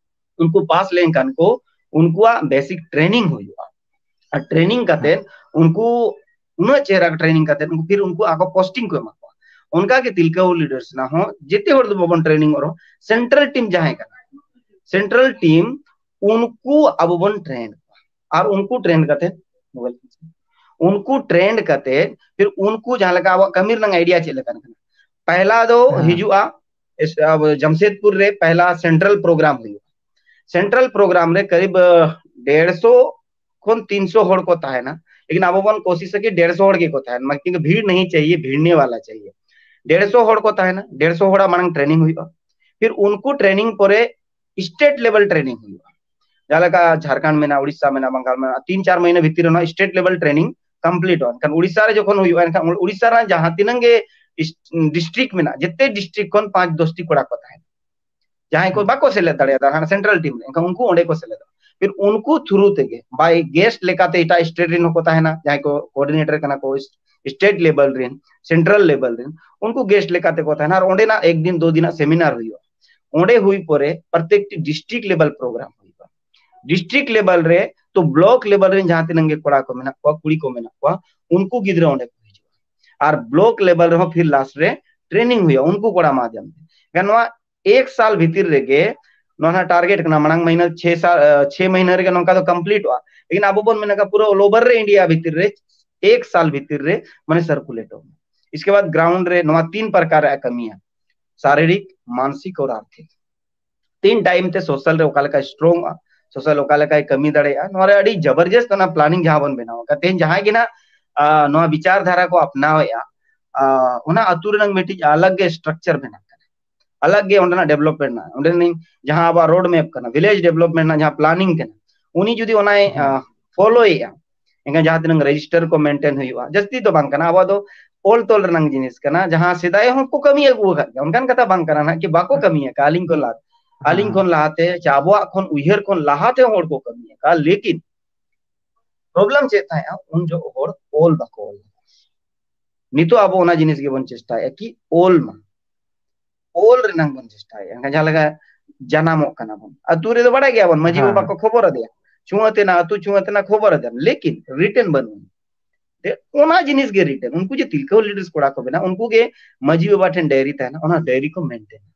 ᱩᱱᱠᱩ ᱯᱟᱥ ᱞᱮᱱᱠᱷᱟᱱ ᱠᱚ, ᱩᱱᱠᱩᱣᱟᱜ ᱵᱮᱥᱤᱠ ᱴᱨᱮᱱᱤᱝ ᱦᱩᱭᱩᱜᱼᱟ᱾ ᱟᱨ ᱴᱨᱮᱱᱤᱝ ᱠᱟᱛᱮ ᱩᱱᱠᱩ ᱩᱱᱟᱹᱜ ᱪᱮᱦᱨᱟ ᱴᱨᱮᱱᱤᱝ ᱠᱟᱛᱮ ᱩᱱᱠᱩ ᱯᱷᱤᱨ ᱩᱱᱠᱩ ᱟᱠᱚ ᱯᱳᱥᱴᱤᱝ ᱠᱚ ᱮᱢᱟ ᱠᱚᱣᱟ᱾ ᱚᱱᱠᱟ ᱜᱮ ᱛᱤᱞᱠᱟᱹ ᱦᱩᱞ ᱞᱤᱰᱟᱨᱥ ᱨᱮᱱᱟᱜ ᱦᱚᱸ ᱡᱮᱛᱮ ᱦᱚᱲ ᱫᱚ ᱵᱟᱵᱚᱱ ᱴᱨᱮᱱᱤᱝ ᱨᱮᱦᱚᱸ, ᱥᱮᱱᱴᱨᱟᱞ ᱴᱤᱢ ᱡᱟᱦᱟᱸᱭ ᱠᱟᱱᱟ, ᱥᱮᱱᱴᱨᱟᱞ ᱴᱤᱢ ᱩᱱᱠᱩ ᱟᱵᱚ ᱵᱚᱱ ᱴᱨᱮᱱ ᱠᱚᱣᱟ᱾ ᱟᱨ ᱩᱱᱠᱩ ᱴᱨᱮᱱ ᱠᱟᱛᱮ, ᱩᱱᱠᱩ ᱴᱨᱮᱱ ᱠᱟᱛᱮ ᱯᱷᱤᱨ ᱩᱱᱠᱩ ᱡᱟᱦᱟᱸ ᱞᱮᱠᱟ ᱟᱵᱚᱣᱟᱜ ᱠᱟᱹᱢᱤ ᱨᱮᱱᱟᱜ ᱟᱭᱰᱤᱭᱟ ᱪᱮᱫ ᱞᱮᱠᱟᱱ ᱠᱟᱱᱟ, ᱯᱟᱦᱞᱟ ᱫᱚ ᱦᱮᱸ᱾ ᱦᱤᱡᱩᱜᱼᱟ, ᱮᱥ-, ᱟᱵᱚ ᱡᱟᱢᱥᱮᱫᱽᱯᱩᱨ ᱨᱮ ᱯᱟᱦᱞᱟ ᱥᱮᱱᱴᱨᱟᱞ ᱯᱨᱳᱜᱨᱟᱢ ᱦᱩᱭᱩᱜᱼᱟ᱾ ᱥᱮᱱᱴᱨᱟᱞ ᱯᱨᱳᱜᱨᱟᱢ ᱨᱮ ᱠᱟᱨᱤᱵ, ᱟᱸ, ᱰᱮᱲᱥᱚ ᱠᱷᱚᱱ ᱛᱤᱱᱥᱚ ᱦᱚᱲ ᱠᱚ ᱛᱟᱦᱮᱱᱟ, ᱞᱮᱠᱤᱱ ᱟᱵᱚ ᱵᱚᱱ ᱠᱳᱥᱤᱥᱟ ᱠᱤ ᱰᱮᱲᱥᱚ ᱦᱚᱲ ᱜᱮᱠᱚ ᱛᱟᱦᱮᱱ ᱢᱟ, ᱠᱤᱱᱛᱩ ᱵᱷᱤᱲ ᱱᱟᱦᱤ ᱪᱟᱦᱤᱭᱮ, ᱵᱷᱤᱲᱱᱮ ᱣᱟᱞᱟ ᱪᱟᱦᱤᱭᱮ᱾ ᱰᱮᱲᱥᱚ ᱦᱚᱲ ᱠᱚ ᱛᱟᱦᱮᱱᱟ, ᱰᱮᱲᱥᱚ ᱦᱚᱲᱟᱜ ᱢᱟᱲᱟᱝ ᱴᱨᱮᱱᱤᱝ ᱦᱩᱭᱩᱜᱼᱟ, ᱯᱷᱤᱨ ᱩᱱᱠᱩ ᱴᱨᱮᱱᱤᱝ ᱯᱚᱨᱮ ᱥᱴᱮᱴ ᱞᱮᱵᱮᱞ ᱴᱨᱮᱱᱤᱝ ᱦᱩᱭᱩᱜᱼᱟ᱾ ᱡᱟᱦᱟᱸ ᱞᱮᱠᱟ ᱡᱷᱟᱲᱠᱷᱚᱸᱰ ᱢᱮᱱᱟᱜᱼᱟ, ᱩᱲᱤᱥᱥᱟ ᱢᱮᱱᱟᱜᱼᱟ, ᱵᱟᱝᱜᱟᱞ ᱢᱮᱱᱟᱜᱼᱟ, ᱛᱤᱱ ᱪᱟᱨ ᱢᱟᱹᱦᱱᱟᱹ ᱵᱷᱤᱛᱤᱨ ᱨᱮ ᱱᱚᱣᱟ ᱥᱴᱮᱴ ᱞᱮᱵᱮᱞ ᱴᱨᱮᱱᱤᱝ ᱠᱚᱢᱯᱞᱤᱴᱚᱜᱼᱟ᱾ ᱮᱱᱠᱷᱟᱱ ᱩᱲᱤᱥᱥᱟ ᱨᱮ ᱡᱚᱠᱷᱚᱱ ᱦᱩᱭᱩᱜᱼᱟ, ᱮᱱᱠᱷᱟᱱ ᱩᱲᱤᱥᱥᱟ ᱨᱮᱱᱟᱜ ᱡᱟᱦᱟᱸ ᱛᱤᱱᱟᱹᱜ ᱜᱮ ᱰᱤᱥ-, ᱰᱤᱥᱴᱨᱤᱠᱴ ᱢᱮᱱᱟᱜᱼᱟ, ᱡᱮᱛᱮ ᱰᱤᱥᱴᱨᱤᱠᱴ ᱠᱷᱚᱱ ᱯᱟᱸᱪ ᱫᱚᱥᱴᱤ ᱠᱚᱲᱟ ᱠᱚ ᱛᱟᱦᱮᱱᱟ᱾ ᱡᱟᱦᱟᱸᱭ ᱠᱚ ᱵᱟᱠᱚ ᱥᱮᱞᱮᱫ ᱫᱟᱲᱮᱭᱟᱫᱟ ᱦᱟᱱᱟ ᱥᱮᱱᱴᱨᱟᱞ ᱴᱤᱢ ᱨᱮ, ᱮᱱᱠᱷᱟᱱ ᱩᱱᱠᱩ ᱚᱸᱰᱮ ᱠᱚ ᱥᱮᱞᱮᱫᱚᱜᱼᱟ᱾ ᱯᱷᱤᱨ ᱩᱱᱠᱩ ᱛᱷᱨᱩ ᱛᱮᱜᱮ ᱵᱟᱭ ᱜᱮᱥᱴ ᱞᱮᱠᱟᱛᱮ ᱮᱴᱟᱜ ᱥᱴᱮᱴ ᱨᱮᱱ ᱦᱚᱸᱠᱚ ᱛᱟᱦᱮᱱᱟ, ᱡᱟᱦᱟᱸᱭ ᱠᱚ ᱠᱳᱚᱨᱰᱤᱱᱮᱴᱚᱨ ᱠᱟᱱᱟ ᱠᱚ ᱥᱴᱮᱴ ᱞᱮᱵᱮᱞ ᱨᱮᱱ, ᱥᱮᱱᱴᱨᱟᱞ ᱞᱮᱵᱮᱞ ᱨᱮᱱ, ᱩᱱᱠᱩ ᱜᱮᱥᱴ ᱞᱮᱠᱟᱛᱮ ᱠᱚ ᱛᱟᱦᱮᱱᱟ᱾ ᱟᱨ ᱚᱸᱰᱮᱱᱟᱜ ᱮᱠ ᱫᱤᱱ ᱫᱩ ᱫᱤᱱᱟᱜ ᱥᱮᱢᱤᱱᱟᱨ ᱦᱩᱭᱩᱜᱼᱟ᱾ ᱚᱸᱰᱮ ᱦᱩᱭ ᱯᱚᱨᱮ ᱯᱨᱚᱛᱮᱠᱴᱤ ᱰᱤᱥᱴᱨᱤᱠᱴ ᱞᱮᱵᱮᱞ ᱯᱨᱳᱜᱨᱟᱢ ᱦᱩᱭᱩᱜᱼᱟ᱾ ᱰᱤᱥᱴᱨᱤᱠᱴ ᱞᱮᱵᱮᱞ ᱨᱮ ᱛᱚ ᱵᱞᱚᱠ ᱞᱮᱵᱮᱞ ᱨᱮᱱ ᱡᱟᱦᱟᱸ ᱛᱤᱱᱟᱹᱜ ᱜᱮ ᱠᱚᱲᱟ ᱠᱚ ᱢᱮᱱᱟᱜ ᱠᱚᱣᱟ, ᱠᱩᱲᱤ ᱠᱚ ᱢᱮᱱᱟᱜ ᱠᱚᱣᱟ, ᱩᱱᱠᱩ ᱜᱤᱫᱽᱨᱟᱹ ᱚᱸᱰᱮ ᱠᱚ ᱦᱤᱡᱩᱜᱼᱟ᱾ ᱟᱨ ᱵᱞᱚᱠ ᱞᱮᱵᱮᱞ ᱨᱮᱦᱚᱸ ᱯᱷᱤᱨ ᱞᱟᱥᱴ ᱨᱮ ᱴᱨᱮᱱᱤᱝ ᱦᱩᱭᱩᱜᱼᱟ ᱩᱱᱠᱩ ᱠᱚᱲᱟ ᱢᱟᱫᱷᱭᱚᱢ ᱛᱮ᱾ ᱮᱱᱠᱷᱟᱱ ᱱᱚᱣᱟ ᱮᱠ ᱥᱟᱞ ᱵᱷᱤᱛᱤᱨ ᱨᱮᱜᱮ ᱱᱚᱣᱟ ᱨᱮᱱᱟᱜ ᱴᱟᱨᱜᱮᱴ ᱠᱟᱱᱟ, ᱢᱟᱲᱟᱝ ᱢᱟᱹᱦᱤᱱᱟᱹ ᱪᱷᱮ ᱥᱟᱞ, ᱪᱷᱮ ᱢᱟᱹᱦᱤᱱᱟᱹ ᱨᱮᱜᱮ ᱱᱚᱝᱠᱟ ᱫᱚ ᱠᱚᱢᱯᱞᱤᱴᱚᱜᱼᱟ᱾ ᱞᱮᱠᱤᱱ ᱟᱵᱚ ᱵᱚᱱ ᱢᱮᱱᱟ ᱯᱩᱨᱟᱹ ᱚᱞ ᱳᱵᱷᱟᱨ ᱨᱮ ᱤᱱᱰᱤᱭᱟ ᱵᱷᱤᱛᱤᱨ ᱨᱮ ᱮᱠ ᱥᱟᱞ ᱵᱷᱤᱛᱤᱨ ᱨᱮ ᱢᱟᱱᱮ ᱥᱟᱨᱠᱩᱞᱮᱴᱚᱜ᱾ ᱤᱥᱠᱮ ᱵᱟᱫ ᱜᱨᱟᱣᱩᱱᱰ ᱨᱮ ᱱᱚᱣᱟ ᱛᱤᱱ ᱯᱨᱚᱠᱟᱨ ᱨᱮ ᱠᱟᱹᱢᱤᱭᱟ, ᱥᱟᱨᱤᱨᱤᱠ, ᱢᱟᱱᱥᱤᱠ ᱟᱨ ᱟᱨᱛᱷᱤᱠ᱾ ᱛᱤᱱ ᱴᱟᱭᱤᱢ ᱛᱮ ᱥᱳᱥᱟᱞ ᱨᱮ ᱚᱠᱟ ᱞᱮᱠᱟᱭ ᱥᱴᱨᱚᱝ ᱚᱜᱼᱟ, ᱥᱳᱥᱟᱞ ᱚᱠᱟ ᱞᱮᱠᱟᱭ ᱠᱟᱹᱢᱤ ᱫᱟᱲᱮᱭᱟᱜᱼᱟ, ᱱᱚᱣᱟ ᱨᱮ ᱟᱹᱰᱤ ᱡᱚᱵᱚᱨᱡᱚᱥᱛ ᱚᱱᱟ ᱯᱞᱟᱱᱤᱝ ᱡᱟᱦᱟᱸ ᱵᱚᱱ ᱵᱮᱱᱟᱣ ᱟᱠᱟᱫ᱾ ᱛᱮᱦᱮᱧ ᱡᱟᱦᱟᱸᱭ ᱜᱮ ᱱᱟᱜ ᱱᱚᱣᱟ ᱵᱤᱪᱟᱨ ᱫᱷᱟᱨᱟ ᱠᱚ ᱟᱯᱱᱟᱣᱮᱫᱼᱟ, ᱚᱱᱟ ᱟᱹᱛᱩ ᱨᱮᱱᱟᱜ ᱢᱤᱫᱴᱤᱡ ᱟᱞᱟᱜᱽ ᱜᱮ ᱥᱴᱨᱟᱠᱪᱟᱨ ᱢᱮᱱᱟᱜ ᱠᱟᱱᱟ, ᱟᱞᱟᱜᱽ ᱜᱮ ᱚᱸᱰᱮᱱᱟᱜ ᱰᱮᱵᱷᱞᱚᱯᱢᱮᱱᱴ ᱢᱮᱱᱟᱜᱼᱟ, ᱚᱸᱰᱮᱱᱤᱡ ᱡᱟᱦᱟᱸ ᱟᱵᱚᱣᱟᱜ ᱨᱳᱰ ᱢᱮᱯ ᱠᱟᱱᱟ, ᱵᱷᱤᱞᱮᱡᱽ ᱰᱮᱵᱷᱞᱚᱯᱢᱮᱱᱴ ᱨᱮᱱᱟᱜ ᱡᱟᱦᱟᱸ ᱯᱞᱟᱱᱤᱝ ᱠᱟᱱᱟ, ᱩᱱᱤ ᱡᱩᱫᱤ ᱚᱱᱟᱭ ᱯᱷᱚᱞᱳᱭᱮᱫᱼᱟ, ᱮᱱᱠᱷᱟᱱ ᱡᱟᱦᱟᱸ ᱛᱤᱱᱟᱹᱜ ᱨᱮᱡᱤᱥᱴᱟᱨ ᱠᱚ ᱢᱮᱱᱴᱮᱱ ᱦᱩᱭᱩᱜᱼᱟ, ᱡᱟᱹᱥᱛᱤ ᱫᱚ ᱵᱟᱝ ᱠᱟᱱᱟ, ᱟᱵᱚ ᱫᱚ ᱚᱞ ᱛᱚᱞ ᱨᱮᱱᱟᱜ ᱡᱤᱱᱤᱥ ᱠᱟᱱᱟ, ᱡᱟᱦᱟᱸ ᱥᱮᱫᱟᱭ ᱦᱚᱸ ᱠᱚ ᱠᱟᱹᱢᱤ ᱟᱹᱜᱩ ᱟᱠᱟᱫ ᱜᱮᱭᱟ᱾ ᱚᱱᱠᱟᱱ ᱠᱟᱛᱷᱟ ᱵᱟᱝ ᱠᱟᱱᱟ ᱱᱟᱦᱟᱜ ᱠᱤ ᱵᱟᱠᱚ ᱠᱟᱹᱢᱤ ᱟᱠᱟᱫ, ᱟᱹᱞᱤᱧ ᱠᱷᱚᱱ ᱞᱟᱦᱟ, ᱟᱹᱞᱤᱧ ᱠᱷᱚᱱ ᱞᱟᱦᱟᱛᱮ ᱥᱮ ᱟᱵᱚᱣᱟᱜ ᱠᱷᱚᱱ ᱩᱭᱦᱟᱹᱨ ᱠᱷᱚᱱ ᱞᱟᱦᱟᱛᱮ ᱦᱚᱲ ᱠᱚ ᱠᱟᱹᱢᱤ ᱟᱠᱟᱫ᱾ ᱞᱮᱠᱤᱱ ᱯᱨᱚᱵᱞᱮᱢ ᱪᱮᱫ ᱛᱟᱦᱮᱸᱜᱼᱟ? ᱩᱱ ᱡᱚᱠᱷᱚᱱ ᱦᱚᱲ ᱚᱞ ᱵᱟᱠᱚ ᱚᱞ᱾ ᱱᱤᱛᱚᱜ ᱟᱵᱚ ᱚᱱᱟ ᱡᱤᱱᱤᱥ ᱜᱮᱵᱚᱱ ᱪᱮᱥᱴᱟᱭᱮᱫᱼᱟ ᱠᱤ ᱚᱞ ᱢᱟ, ᱚᱞ ᱨᱮᱱᱟᱜ ᱵᱚᱱ ᱪᱮᱥᱴᱟᱭᱮᱫᱼᱟ᱾ ᱮᱱᱠᱷᱟᱱ ᱡᱟᱦᱟᱸ ᱞᱮᱠᱟ ᱡᱟᱱᱟᱢᱚᱜ ᱠᱟᱱᱟ ᱵᱚᱱ, ᱟᱹᱛᱩ ᱨᱮᱫᱚ ᱵᱟᱲᱟᱭ ᱜᱮᱭᱟᱵᱚᱱ, ᱢᱟᱹᱡᱷᱤ ᱵᱟᱵᱟ ᱠᱚ ᱠᱷᱚᱵᱚᱨ ᱟᱫᱮᱭᱟ, ᱪᱷᱩᱣᱟᱹ ᱛᱮᱱᱟ ᱟᱹᱛᱩ, ᱪᱷᱩᱣᱟᱹ ᱛᱮᱱᱟ ᱠᱷᱚᱵᱚᱨ ᱟᱫᱮᱭᱟ, ᱞᱮᱠᱤᱱ ᱨᱤᱴᱮᱱ ᱵᱟᱹᱱᱩᱜᱼᱟ᱾ ᱛᱮ ᱚᱱᱟ ᱡᱤᱱᱤᱥ ᱜᱮ ᱨᱤᱴᱮᱱ, ᱩᱱᱠᱩ ᱡᱮ ᱛᱤᱞᱠᱟᱹ ᱞᱤᱰᱟᱨᱥ ᱠᱚᱲᱟ ᱠᱚ ᱵᱮᱱᱟᱣ, ᱩᱱᱠᱩ ᱜᱮ ᱢᱟᱹᱡᱷᱤ ᱵᱟᱵᱟ ᱴᱷᱮᱱ ᱰᱟᱭᱨᱤ ᱛᱟᱦᱮᱱᱟ, ᱚᱱᱟ ᱰᱟᱭᱨᱤ ᱠᱚ ᱢᱮᱱᱴᱮᱱᱟ᱾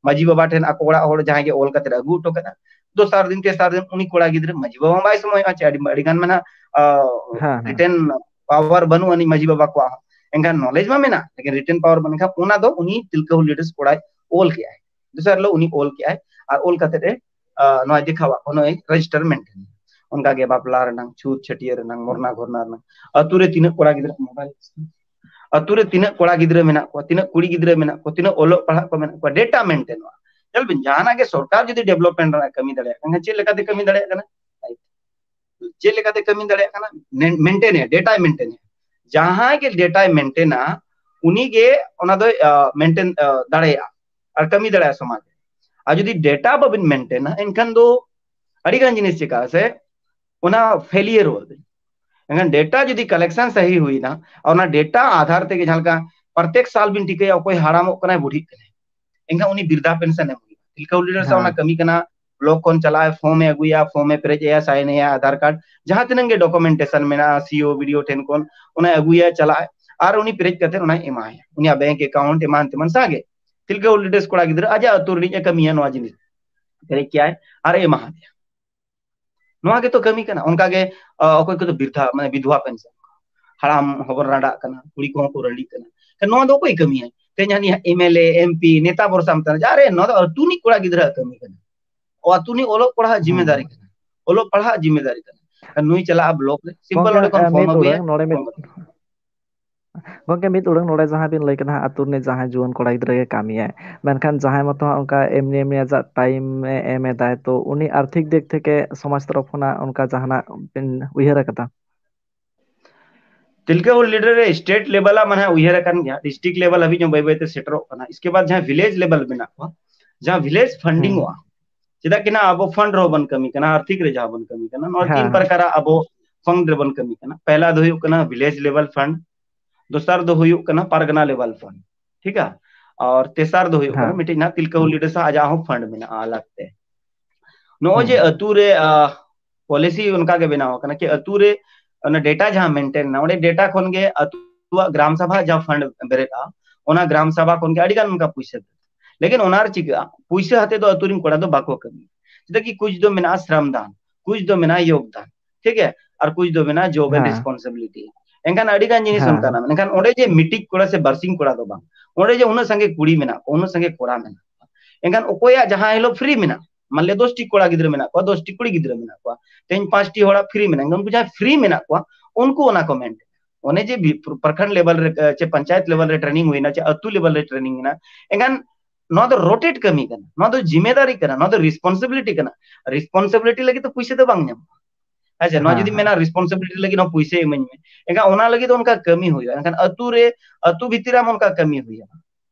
ᱢᱟᱹᱡᱷᱤ ᱵᱟᱵᱟ ᱴᱷᱮᱱ ᱟᱠᱚ ᱚᱲᱟᱜ ᱦᱚᱲ ᱡᱟᱦᱟᱸᱭ ᱜᱮ ᱚᱞ ᱠᱟᱛᱮ ᱟᱹᱜᱩ ᱦᱚᱴᱚ ᱠᱟᱜᱼᱟ, ᱫᱚᱥᱟᱨ ᱫᱤᱱ ᱛᱮᱥᱟᱨ ᱫᱤᱱ ᱩᱱᱤ ᱠᱚᱲᱟ ᱜᱤᱫᱽᱨᱟᱹ, ᱢᱟᱹᱡᱷᱤ ᱵᱟᱵᱟ ᱦᱚᱸ ᱵᱟᱭ ᱥᱚᱢᱚᱭᱚᱜᱼᱟ, ᱪᱮ ᱟᱹᱰᱤ, ᱟᱹᱰᱤ ᱜᱟᱱ ᱢᱮᱱᱟᱜᱼᱟ, ᱨᱤᱴᱮᱱ ᱯᱟᱣᱟᱨ ᱵᱟᱹᱱᱩᱜ ᱟᱹᱱᱤᱡ ᱢᱟᱹᱡᱷᱤ ᱵᱟᱵᱟ ᱠᱚᱣᱟᱜ ᱦᱚᱸ᱾ ᱮᱱᱠᱷᱟᱱ ᱱᱚᱞᱮᱡᱽ ᱢᱟ ᱢᱮᱱᱟᱜ, ᱞᱮᱠᱤᱱ ᱨᱤᱴᱮᱱ ᱯᱟᱣᱟᱨ ᱵᱟᱹᱱᱩᱜ ᱠᱷᱟᱱ ᱚᱱᱟ ᱫᱚ ᱩᱱᱤ ᱛᱤᱞᱠᱟᱹ ᱞᱤᱰᱟᱨᱥ ᱠᱚᱲᱟᱭ ᱚᱞ ᱠᱮᱜᱼᱟᱭ, ᱫᱚᱥᱟᱨ ᱦᱤᱞᱳᱜ ᱩᱱᱤ ᱚᱞ ᱠᱮᱜᱼᱟᱭ, ᱟᱨ ᱚᱞ ᱠᱟᱛᱮ ᱮ, ᱟᱸ, ᱱᱚᱣᱟ ᱫᱮᱠᱷᱟᱣᱟ, ᱱᱚᱜᱼᱚᱭ ᱨᱮᱡᱤᱥᱴᱟᱨ ᱢᱮᱱᱴᱮᱱ᱾ ᱚᱱᱠᱟ ᱜᱮ ᱵᱟᱯᱞᱟ ᱨᱮᱱᱟᱝ, ᱪᱷᱩᱛ ᱪᱷᱟᱹᱴᱭᱟᱹᱨ ᱨᱮᱱᱟᱝ, ᱢᱚᱨᱱᱟ ᱜᱷᱚᱨᱱᱟ ᱨᱮᱱᱟᱝ, ᱟᱹᱛᱩ ᱨᱮ ᱛᱤᱱᱟᱹᱜ ᱠᱚᱲᱟ ᱜᱤᱫᱽᱨᱟᱹ ᱢᱳᱵᱟᱭᱤᱞ, ᱟᱹᱛᱩ ᱨᱮ ᱛᱤᱱᱟᱹᱜ ᱠᱚᱲᱟ ᱜᱤᱫᱽᱨᱟᱹ ᱢᱮᱱᱟᱜ ᱠᱚᱣᱟ, ᱛᱤᱱᱟᱹᱜ ᱠᱩᱲᱤ ᱜᱤᱫᱽᱨᱟᱹ ᱢᱮᱱᱟᱜ ᱠᱚᱣᱟ, ᱛᱤᱱᱟᱹᱜ ᱚᱞᱚᱜ ᱯᱟᱲᱦᱟᱜ ᱠᱚ ᱢᱮᱱᱟᱜ ᱠᱚᱣᱟ, ᱰᱮᱴᱟ ᱢᱮᱱᱴᱮᱱᱚᱜᱼᱟ᱾ ᱧᱮᱞ ᱵᱤᱱ, ᱡᱟᱦᱟᱱᱟᱜ ᱜᱮ ᱥᱚᱨᱠᱟᱨ ᱡᱩᱫᱤ ᱰᱮᱵᱷᱞᱚᱯᱢᱮᱱᱴ ᱨᱮᱱᱟᱜ ᱠᱟᱹᱢᱤ ᱫᱟᱲᱮᱭᱟᱜ ᱠᱟᱱᱟ, ᱪᱮᱫ ᱞᱮᱠᱟᱛᱮ ᱠᱟᱹᱢᱤ ᱫᱟᱲᱮᱭᱟᱜ ᱠᱟᱱᱟ? ᱪᱮᱫ ᱞᱮᱠᱟᱛᱮ ᱠᱟᱹᱢᱤ ᱫᱟᱲᱮᱭᱟᱜ ᱠᱟᱱᱟ? ᱢᱮᱱᱴᱮᱱᱮ, ᱰᱮᱴᱟᱭ ᱢᱮᱱᱴᱮᱱᱮ᱾ ᱡᱟᱦᱟᱸᱭ ᱜᱮ ᱰᱮᱴᱟᱭ ᱢᱮᱱᱴᱮᱱᱟ, ᱩᱱᱤ ᱜᱮ ᱚᱱᱟ ᱫᱚᱭ, ᱟ, ᱢᱮᱱᱴᱮᱱ, ᱟ, ᱫᱟᱲᱮᱭᱟᱜᱼᱟ ᱟᱨ ᱠᱟᱹᱢᱤ ᱫᱟᱲᱮᱭᱟᱜᱼᱟ ᱥᱚᱢᱟᱡᱽ ᱨᱮ᱾ ᱟᱨ ᱡᱩᱫᱤ ᱰᱮᱴᱟ ᱵᱟᱵᱤᱱ ᱢᱮᱱᱴᱮᱱᱟ, ᱮᱱᱠᱷᱟᱱ ᱫᱚ ᱟᱹᱰᱤ ᱜᱟᱱ ᱡᱤᱱᱤᱥ ᱪᱤᱠᱟᱹᱜᱼᱟ ᱥᱮ, ᱚᱱᱟ ᱯᱷᱮᱞᱤᱭᱟᱨᱚᱜᱼᱟ᱾ ᱮᱱᱠᱷᱟᱱ ᱰᱮᱴᱟ ᱡᱩᱫᱤ ᱠᱟᱞᱮᱠᱥᱚᱱ ᱥᱟᱦᱤ ᱦᱩᱭᱱᱟ, ᱟᱨ ᱚᱱᱟ ᱰᱮᱴᱟ ᱟᱫᱷᱟᱨ ᱛᱮᱜᱮ ᱡᱟᱦᱟᱸ ᱞᱮᱠᱟ ᱯᱨᱚᱛᱮᱠ ᱥᱟᱞ ᱵᱤᱱ ᱴᱷᱤᱠᱟᱹᱭᱟ ᱚᱠᱚᱭ ᱦᱟᱲᱟᱢᱚᱜ ᱠᱟᱱᱟᱭ, ᱵᱩᱰᱷᱤᱜ ᱠᱟᱱᱟᱭ, ᱮᱱᱠᱷᱟᱱ ᱩᱱᱤ ᱵᱤᱨᱫᱷᱟ ᱯᱮᱱᱥᱚᱱ ᱮᱢ ᱦᱩᱭᱩᱜᱼᱟ᱾ ᱛᱤᱞᱠᱟᱹ ᱦᱩᱞ ᱞᱤᱰᱟᱨ ᱥᱟᱶ ᱚᱱᱟ ᱠᱟᱹᱢᱤ ᱠᱟᱱᱟ, ᱵᱞᱚᱠ ᱠᱷᱚᱱ ᱪᱟᱞᱟᱜᱼᱟᱭ, ᱯᱷᱚᱨᱢ ᱮ ᱟᱹᱜᱩᱭᱟ, ᱯᱷᱚᱨᱢ ᱮ ᱯᱮᱨᱮᱡ ᱟᱭᱟ, ᱥᱟᱭᱤᱱ ᱟᱭᱟ, ᱟᱫᱷᱟᱨ ᱠᱟᱨᱰ, ᱡᱟᱦᱟᱸ ᱛᱤᱱᱟᱹᱜ ᱜᱮ ᱰᱚᱠᱩᱢᱮᱱᱴᱮᱥᱚᱱ ᱢᱮᱱᱟᱜᱼᱟ, ᱥᱤ ᱳ, ᱵᱤ ᱰᱤ ᱳ ᱴᱷᱮᱱ ᱠᱷᱚᱱ ᱚᱱᱟᱭ ᱟᱹᱜᱩᱭᱟ, ᱪᱟᱞᱟᱜᱼᱟᱭ, ᱟᱨ ᱩᱱᱤ ᱯᱮᱨᱮᱡ ᱠᱟᱛᱮ ᱚᱱᱟᱭ ᱮᱢᱟᱭᱟ᱾ ᱩᱱᱤᱭᱟᱜ ᱵᱮᱝᱠ ᱮᱠᱟᱣᱩᱱᱴ ᱮᱢᱟᱱ ᱛᱮᱢᱟᱱ ᱥᱟᱶᱜᱮ ᱛᱤᱞᱠᱟᱹ ᱦᱩᱞ ᱞᱤᱰᱟᱨ ᱠᱚᱲᱟ ᱜᱤᱫᱽᱨᱟᱹ ᱟᱡᱟᱜ ᱟᱹᱛᱩ ᱨᱤᱱᱤᱡ ᱮ ᱠᱟᱹᱢᱤᱭᱟ, ᱱᱚᱣᱟ ᱡᱤᱱᱤᱥ ᱯᱮᱨᱮᱡ ᱠᱮᱭᱟᱭ ᱟᱨ ᱮ ᱮᱢᱟ ᱦᱟᱫᱮᱭᱟ᱾ ᱱᱚᱣᱟ ᱜᱮᱛᱚ ᱠᱟᱹᱢᱤ ᱠᱟᱱᱟ᱾ ᱚᱱᱠᱟ ᱜᱮ, ᱚᱠᱚᱭ ᱠᱚᱫᱚ ᱵᱤᱨᱫᱷᱟ, ᱢᱟᱱᱮ ᱵᱤᱫᱷᱣᱟ ᱯᱮᱱᱥᱚᱱ, ᱦᱟᱲᱟᱢ ᱦᱚᱵᱚᱱ ᱨᱟᱸᱰᱟᱜ ᱠᱟᱱᱟ, ᱠᱩᱲᱤ ᱠᱚᱦᱚᱸ ᱠᱚ ᱨᱟᱺᱰᱤᱜ ᱠᱟᱱᱟ᱾ ᱱᱚᱣᱟ ᱫᱚ ᱚᱠᱚᱭ ᱠᱟᱹᱢᱤᱭᱟ? ᱛᱮᱦᱮᱧ ᱦᱟᱹᱱᱤ M L A, M P, ᱱᱮᱛᱟ ᱵᱚᱨᱥᱟ ᱢᱮᱛᱟᱭ, ᱟᱨᱮ, ᱱᱚᱣᱟ ᱫᱚ ᱟᱹᱛᱩ ᱨᱤᱱᱤᱡ ᱠᱚᱲᱟ ᱜᱤᱫᱽᱨᱟᱹᱣᱟᱜ ᱠᱟᱹᱢᱤ ᱠᱟᱱᱟ᱾ ᱚ, ᱟᱹᱛᱩ ᱨᱤᱱᱤᱡ ᱚᱞᱚᱜ ᱯᱟᱲᱦᱟᱜ ᱡᱤᱢᱮᱫᱟᱨᱤ ᱠᱟᱱᱟ, ᱚᱞᱚᱜ ᱯᱟᱲᱦᱟᱜ ᱡᱤᱢᱮᱫᱟᱨᱤ ᱠᱟᱱᱟ᱾ ᱱᱩᱭ ᱪᱟᱞᱟᱜᱼᱟ ᱵᱞᱚᱠ ᱨᱮ, ᱥᱤᱢᱯᱚᱞ ᱜᱚᱝᱠᱮ, ᱱᱚᱰᱮ ᱠᱷᱚᱱ ᱮ, ᱯᱷᱚᱨᱢ ᱢᱤᱫ ᱟᱹᱜᱩᱭᱟ, ᱩᱰᱟᱹᱝ ᱱᱚᱰᱮ ᱢᱤᱫ ᱯᱷᱚᱨᱢ ᱟᱹᱜᱩᱭᱟ᱾ ᱜᱚᱝᱠᱮ, ᱢᱤᱫ ᱩᱰᱟᱹᱝ ᱱᱚᱰᱮ ᱡᱟᱦᱟᱸ ᱵᱤᱱ ᱞᱟᱹᱭ ᱠᱮᱫᱟ ᱦᱟᱸᱜ, ᱟᱹᱛᱩ ᱨᱤᱱᱤᱡ ᱡᱟᱦᱟᱸᱭ ᱡᱩᱣᱟᱹᱱ ᱠᱚᱲᱟ ᱜᱤᱫᱽᱨᱟᱹ ᱜᱮ ᱠᱟᱹᱢᱤᱭᱟᱭ, ᱢᱮᱱᱠᱷᱟᱱ ᱡᱟᱦᱟᱸᱭ ᱢᱚᱛᱚ ᱦᱟᱸᱜ ᱚᱱᱠᱟ ᱮᱢᱱᱤ ᱮᱢᱱᱤ ᱟᱡᱟᱜ ᱴᱟᱭᱤᱢ ᱮ ᱮᱢ ᱮᱫᱟᱭ, ᱛᱚ ᱩᱱᱤ ᱟᱨᱛᱷᱤᱠ ᱫᱤᱠ ᱛᱷᱮᱠᱮ ᱥᱚᱢᱟᱡᱽ ᱛᱚᱨᱚᱯ ᱠᱷᱚᱱᱟᱜ ᱚᱱᱠᱟ ᱡᱟᱦᱟᱱᱟᱜ ᱵᱤᱱ ᱩᱭᱦᱟᱹᱨ ᱟᱠᱟᱫᱟ? ᱛᱤᱞᱠᱟᱹ ᱦᱩᱞ ᱞᱤᱰᱟᱨ ᱨᱮ ᱥᱴᱮᱴ ᱞᱮᱵᱮᱞᱟᱜ ᱢᱟᱱᱮ ᱩᱭᱦᱟᱹᱨ ᱟᱠᱟᱱ ᱜᱮᱭᱟ, ᱰᱤᱥᱴᱨᱤᱠᱴ ᱞᱮᱵᱮᱞ ᱦᱟᱹᱵᱤᱡ ᱦᱚᱸ ᱵᱟᱹᱭ ᱵᱟᱹᱭᱛᱮ ᱥᱮᱴᱮᱨᱚᱜ ᱠᱟᱱᱟ᱾ ᱤᱥᱠᱮ ᱵᱟᱫ ᱡᱟᱦᱟᱸ ᱵᱷᱤᱞᱮᱡᱽ ᱞᱮᱵᱮᱞ ᱢᱮᱱᱟᱜ ᱠᱚᱣᱟ, ᱡᱟᱦᱟᱸ ᱵᱷᱤᱞᱮᱡᱽ ᱯᱷᱟᱱᱰᱤᱝ ᱚᱜᱼᱟ, ᱪᱮᱫᱟᱜ ᱠᱤ ᱱᱟ ᱟᱵᱚ ᱯᱷᱟᱱᱰ ᱨᱮᱦᱚᱸ ᱵᱚᱱ ᱠᱟᱹᱢᱤ ᱠᱟᱱᱟ, ᱟᱨᱛᱷᱤᱠ ᱨᱮ ᱡᱟᱦᱟᱸ ᱵᱚᱱ ᱠᱟᱹᱢᱤ ᱠᱟᱱᱟ, ᱱᱚᱣᱟ ᱛᱤᱱ ᱯᱨᱚᱠᱟᱨᱟᱜ ᱟᱵᱚ ᱯᱷᱟᱱᱰ ᱨᱮᱵᱚᱱ ᱠᱟᱹᱢᱤ ᱠᱟᱱᱟ᱾ ᱯᱮᱦᱞᱟ ᱫᱚ ᱦᱩᱭᱩᱜ ᱠᱟᱱᱟ ᱵᱷᱤᱞᱮᱡᱽ ᱞᱮᱵᱮᱞ ᱯᱷᱟᱱᱰ, ᱫᱚᱥᱟᱨ ᱫᱚ ᱦᱩᱭᱩᱜ ᱠᱟᱱᱟ ᱯᱟᱨᱜᱟᱱᱟ ᱞᱮᱵᱮᱞ ᱯᱷᱟᱱᱰ, ᱴᱷᱤᱠᱟ? ᱟᱨ ᱛᱮᱥᱟᱨ ᱫᱚ ᱦᱩᱭᱩᱜ ᱠᱟᱱᱟ ᱢᱤᱫᱴᱤᱡ ᱱᱟᱜ ᱛᱤᱞᱠᱟᱹ ᱦᱩᱞ ᱞᱤᱰᱟᱨ ᱥᱟᱶ ᱟᱡᱟᱜ ᱦᱚᱸ ᱯᱷᱟᱱᱰ ᱢᱮᱱᱟᱜᱼᱟ ᱟᱞᱟᱜᱽ ᱛᱮ᱾ ᱱᱚᱜᱼᱚᱭ ᱡᱮ ᱟᱹᱛᱩ ᱨᱮ, ᱟ, ᱯᱚᱞᱤᱥᱤ ᱚᱱᱠᱟ ᱜᱮ ᱵᱮᱱᱟᱣ ᱟᱠᱟᱱᱟ ᱠᱤ ᱟᱹᱛᱩ ᱨᱮ ᱚᱱᱟ ᱰᱮᱴᱟ ᱡᱟᱦᱟᱸ ᱢᱮᱱᱴᱮᱱ ᱢᱮᱱᱟᱜᱼᱟ, ᱚᱸᱰᱮ ᱰᱮᱴᱟ ᱠᱷᱚᱱ ᱜᱮ ᱟᱹᱛᱩᱣᱟᱜ ᱜᱨᱟᱢ ᱥᱟᱵᱷᱟ ᱡᱟᱦᱟᱸ ᱯᱷᱟᱱᱰ ᱵᱮᱨᱮᱫᱼᱟ, ᱚᱱᱟ ᱜᱨᱟᱢ ᱥᱟᱵᱷᱟ ᱠᱷᱚᱱ ᱜᱮ ᱟᱹᱰᱤ ᱜᱟᱱ ᱚᱱᱠᱟ ᱯᱩᱭᱥᱟᱹ ᱵᱮᱨᱮᱫ᱾ ᱞᱮᱠᱤᱱ ᱚᱱᱟ ᱨᱮ ᱪᱤᱠᱟᱹᱜᱼᱟ? ᱯᱩᱭᱥᱟᱹ ᱦᱟᱛᱮ ᱫᱚ ᱟᱹᱛᱩ ᱨᱮᱱ ᱠᱚᱲᱟ ᱫᱚ ᱵᱟᱠᱚ ᱠᱟᱹᱢᱤᱭᱟ᱾ ᱪᱮᱫᱟᱜ ᱠᱤ ᱠᱩᱪ ᱫᱚ ᱢᱮᱱᱟᱜᱼᱟ ᱥᱨᱚᱢ ᱫᱟᱱ, ᱠᱩᱪ ᱫᱚ ᱢᱮᱱᱟᱜᱼᱟ ᱭᱳᱜᱽ ᱫᱟᱱ, ᱴᱷᱤᱠ ᱜᱮᱭᱟ, ᱟᱨ ᱠᱩᱪ ᱫᱚ ᱢᱮᱱᱟᱜᱼᱟ ᱡᱚᱵ ᱮᱱᱰ ᱨᱮᱥᱯᱚᱱᱥᱤᱵᱤᱞᱤᱴᱤ᱾ ᱮᱱᱠᱷᱟᱱ ᱟᱹᱰᱤ ᱜᱟᱱ ᱡᱤᱱᱤᱥ ᱚᱱᱠᱟᱱᱟᱜ ᱢᱮᱱᱟᱜᱼᱟ᱾ ᱮᱱᱠᱷᱟᱱ ᱚᱸᱰᱮ ᱡᱮ ᱢᱤᱫᱴᱤᱡ ᱠᱚᱲᱟ ᱥᱮ ᱵᱟᱨᱥᱤᱧ ᱠᱚᱲᱟ ᱫᱚ ᱵᱟᱝ, ᱚᱸᱰᱮ ᱡᱮ ᱩᱱᱟᱹᱜ ᱥᱟᱸᱜᱮ ᱠᱩᱲᱤ ᱢᱮᱱᱟᱜ ᱠᱚᱣᱟ, ᱩᱱᱟᱹᱜ ᱥᱟᱸᱜᱮ ᱠᱚᱲᱟ ᱢᱮᱱᱟᱜ ᱠᱚᱣᱟ, ᱮᱱᱠᱷᱟᱱ ᱚᱠᱚᱭᱟᱜ ᱡᱟᱦᱟᱸ ᱦᱤᱞᱳᱜ ᱯᱷᱨᱤ ᱢᱮᱱᱟᱜ, ᱢᱟᱱᱞᱮ ᱫᱚᱥ ᱴᱤ ᱠᱚᱲᱟ ᱜᱤᱫᱽᱨᱟᱹ ᱢᱮᱱᱟᱜ ᱠᱚᱣᱟ, ᱫᱚᱥ ᱴᱤ ᱠᱩᱲᱤ ᱜᱤᱫᱽᱨᱟᱹ ᱢᱮᱱᱟᱜ ᱠᱚᱣᱟ, ᱛᱮᱦᱮᱧ ᱯᱟᱸᱪ ᱴᱤ ᱦᱚᱲᱟᱜ ᱯᱷᱨᱤ ᱢᱮᱱᱟᱜᱼᱟ, ᱩᱱᱠᱩ ᱡᱟᱦᱟᱸᱭ ᱯᱷᱨᱤ ᱢᱮᱱᱟᱜ ᱠᱚᱣᱟ, ᱩᱱᱠᱩ ᱚᱱᱟ ᱠᱚ ᱢᱮᱱᱴᱮᱱ᱾ ᱚᱱᱮ ᱡᱮ ᱵᱤ-, ᱯᱨᱚᱠᱷᱚᱸᱰ ᱞᱮᱵᱮᱞ ᱨᱮ, ᱪᱮ ᱯᱚᱧᱪᱟᱭᱮᱛ ᱞᱮᱵᱮᱞ ᱨᱮ ᱴᱨᱮᱱᱤᱝ ᱦᱩᱭᱱᱟ, ᱪᱮ ᱟᱹᱛᱩ ᱞᱮᱵᱮᱞ ᱨᱮ ᱴᱨᱮᱱᱤᱝ ᱦᱩᱭᱱᱟ, ᱮᱱᱠᱷᱟᱱ ᱱᱚᱣᱟ ᱫᱚ ᱨᱳᱴᱮᱴ ᱠᱟᱹᱢᱤ ᱠᱟᱱᱟ, ᱱᱚᱣᱟ ᱫᱚ ᱡᱤᱢᱮᱫᱟᱨᱤ ᱠᱟᱱᱟ, ᱱᱚᱣᱟ ᱫᱚ ᱨᱮᱥᱯᱚᱱᱥᱤᱵᱤᱞᱤᱴᱤ ᱠᱟᱱᱟ᱾ ᱨᱮᱥᱯᱚᱱᱥᱤᱵᱤᱞᱤᱴᱤ ᱞᱟᱹᱜᱤᱫ ᱫᱚ ᱯᱩᱭᱥᱟᱹ ᱫᱚ ᱵᱟᱝ ᱧᱟᱢᱚᱜᱼᱟ᱾ ᱦᱮᱸ ᱥᱮ? ᱱᱚᱣᱟ ᱦᱮᱸ, ᱡᱩᱫᱤ ᱦᱮᱸ᱾ ᱢᱮᱱᱟ ᱨᱮᱥᱯᱚᱱᱥᱤᱵᱤᱞᱤᱴᱤ ᱞᱟᱹᱜᱤᱫ ᱦᱚᱸ ᱯᱩᱭᱥᱟᱹ ᱤᱢᱟᱹᱧ ᱢᱮ, ᱮᱱᱠᱷᱟᱱ ᱚᱱᱟ ᱞᱟᱹᱜᱤᱫ ᱫᱚ ᱚᱱᱠᱟ ᱠᱟᱹᱢᱤ ᱦᱩᱭᱩᱜᱼᱟ᱾ ᱮᱱᱠᱷᱟᱱ ᱟᱹᱛᱩ ᱨᱮ, ᱟᱹᱛᱩ ᱵᱷᱤᱛᱤᱨ ᱨᱮ ᱟᱢ ᱚᱱᱠᱟ ᱠᱟᱹᱢᱤ ᱦᱩᱭᱩᱜᱼᱟ᱾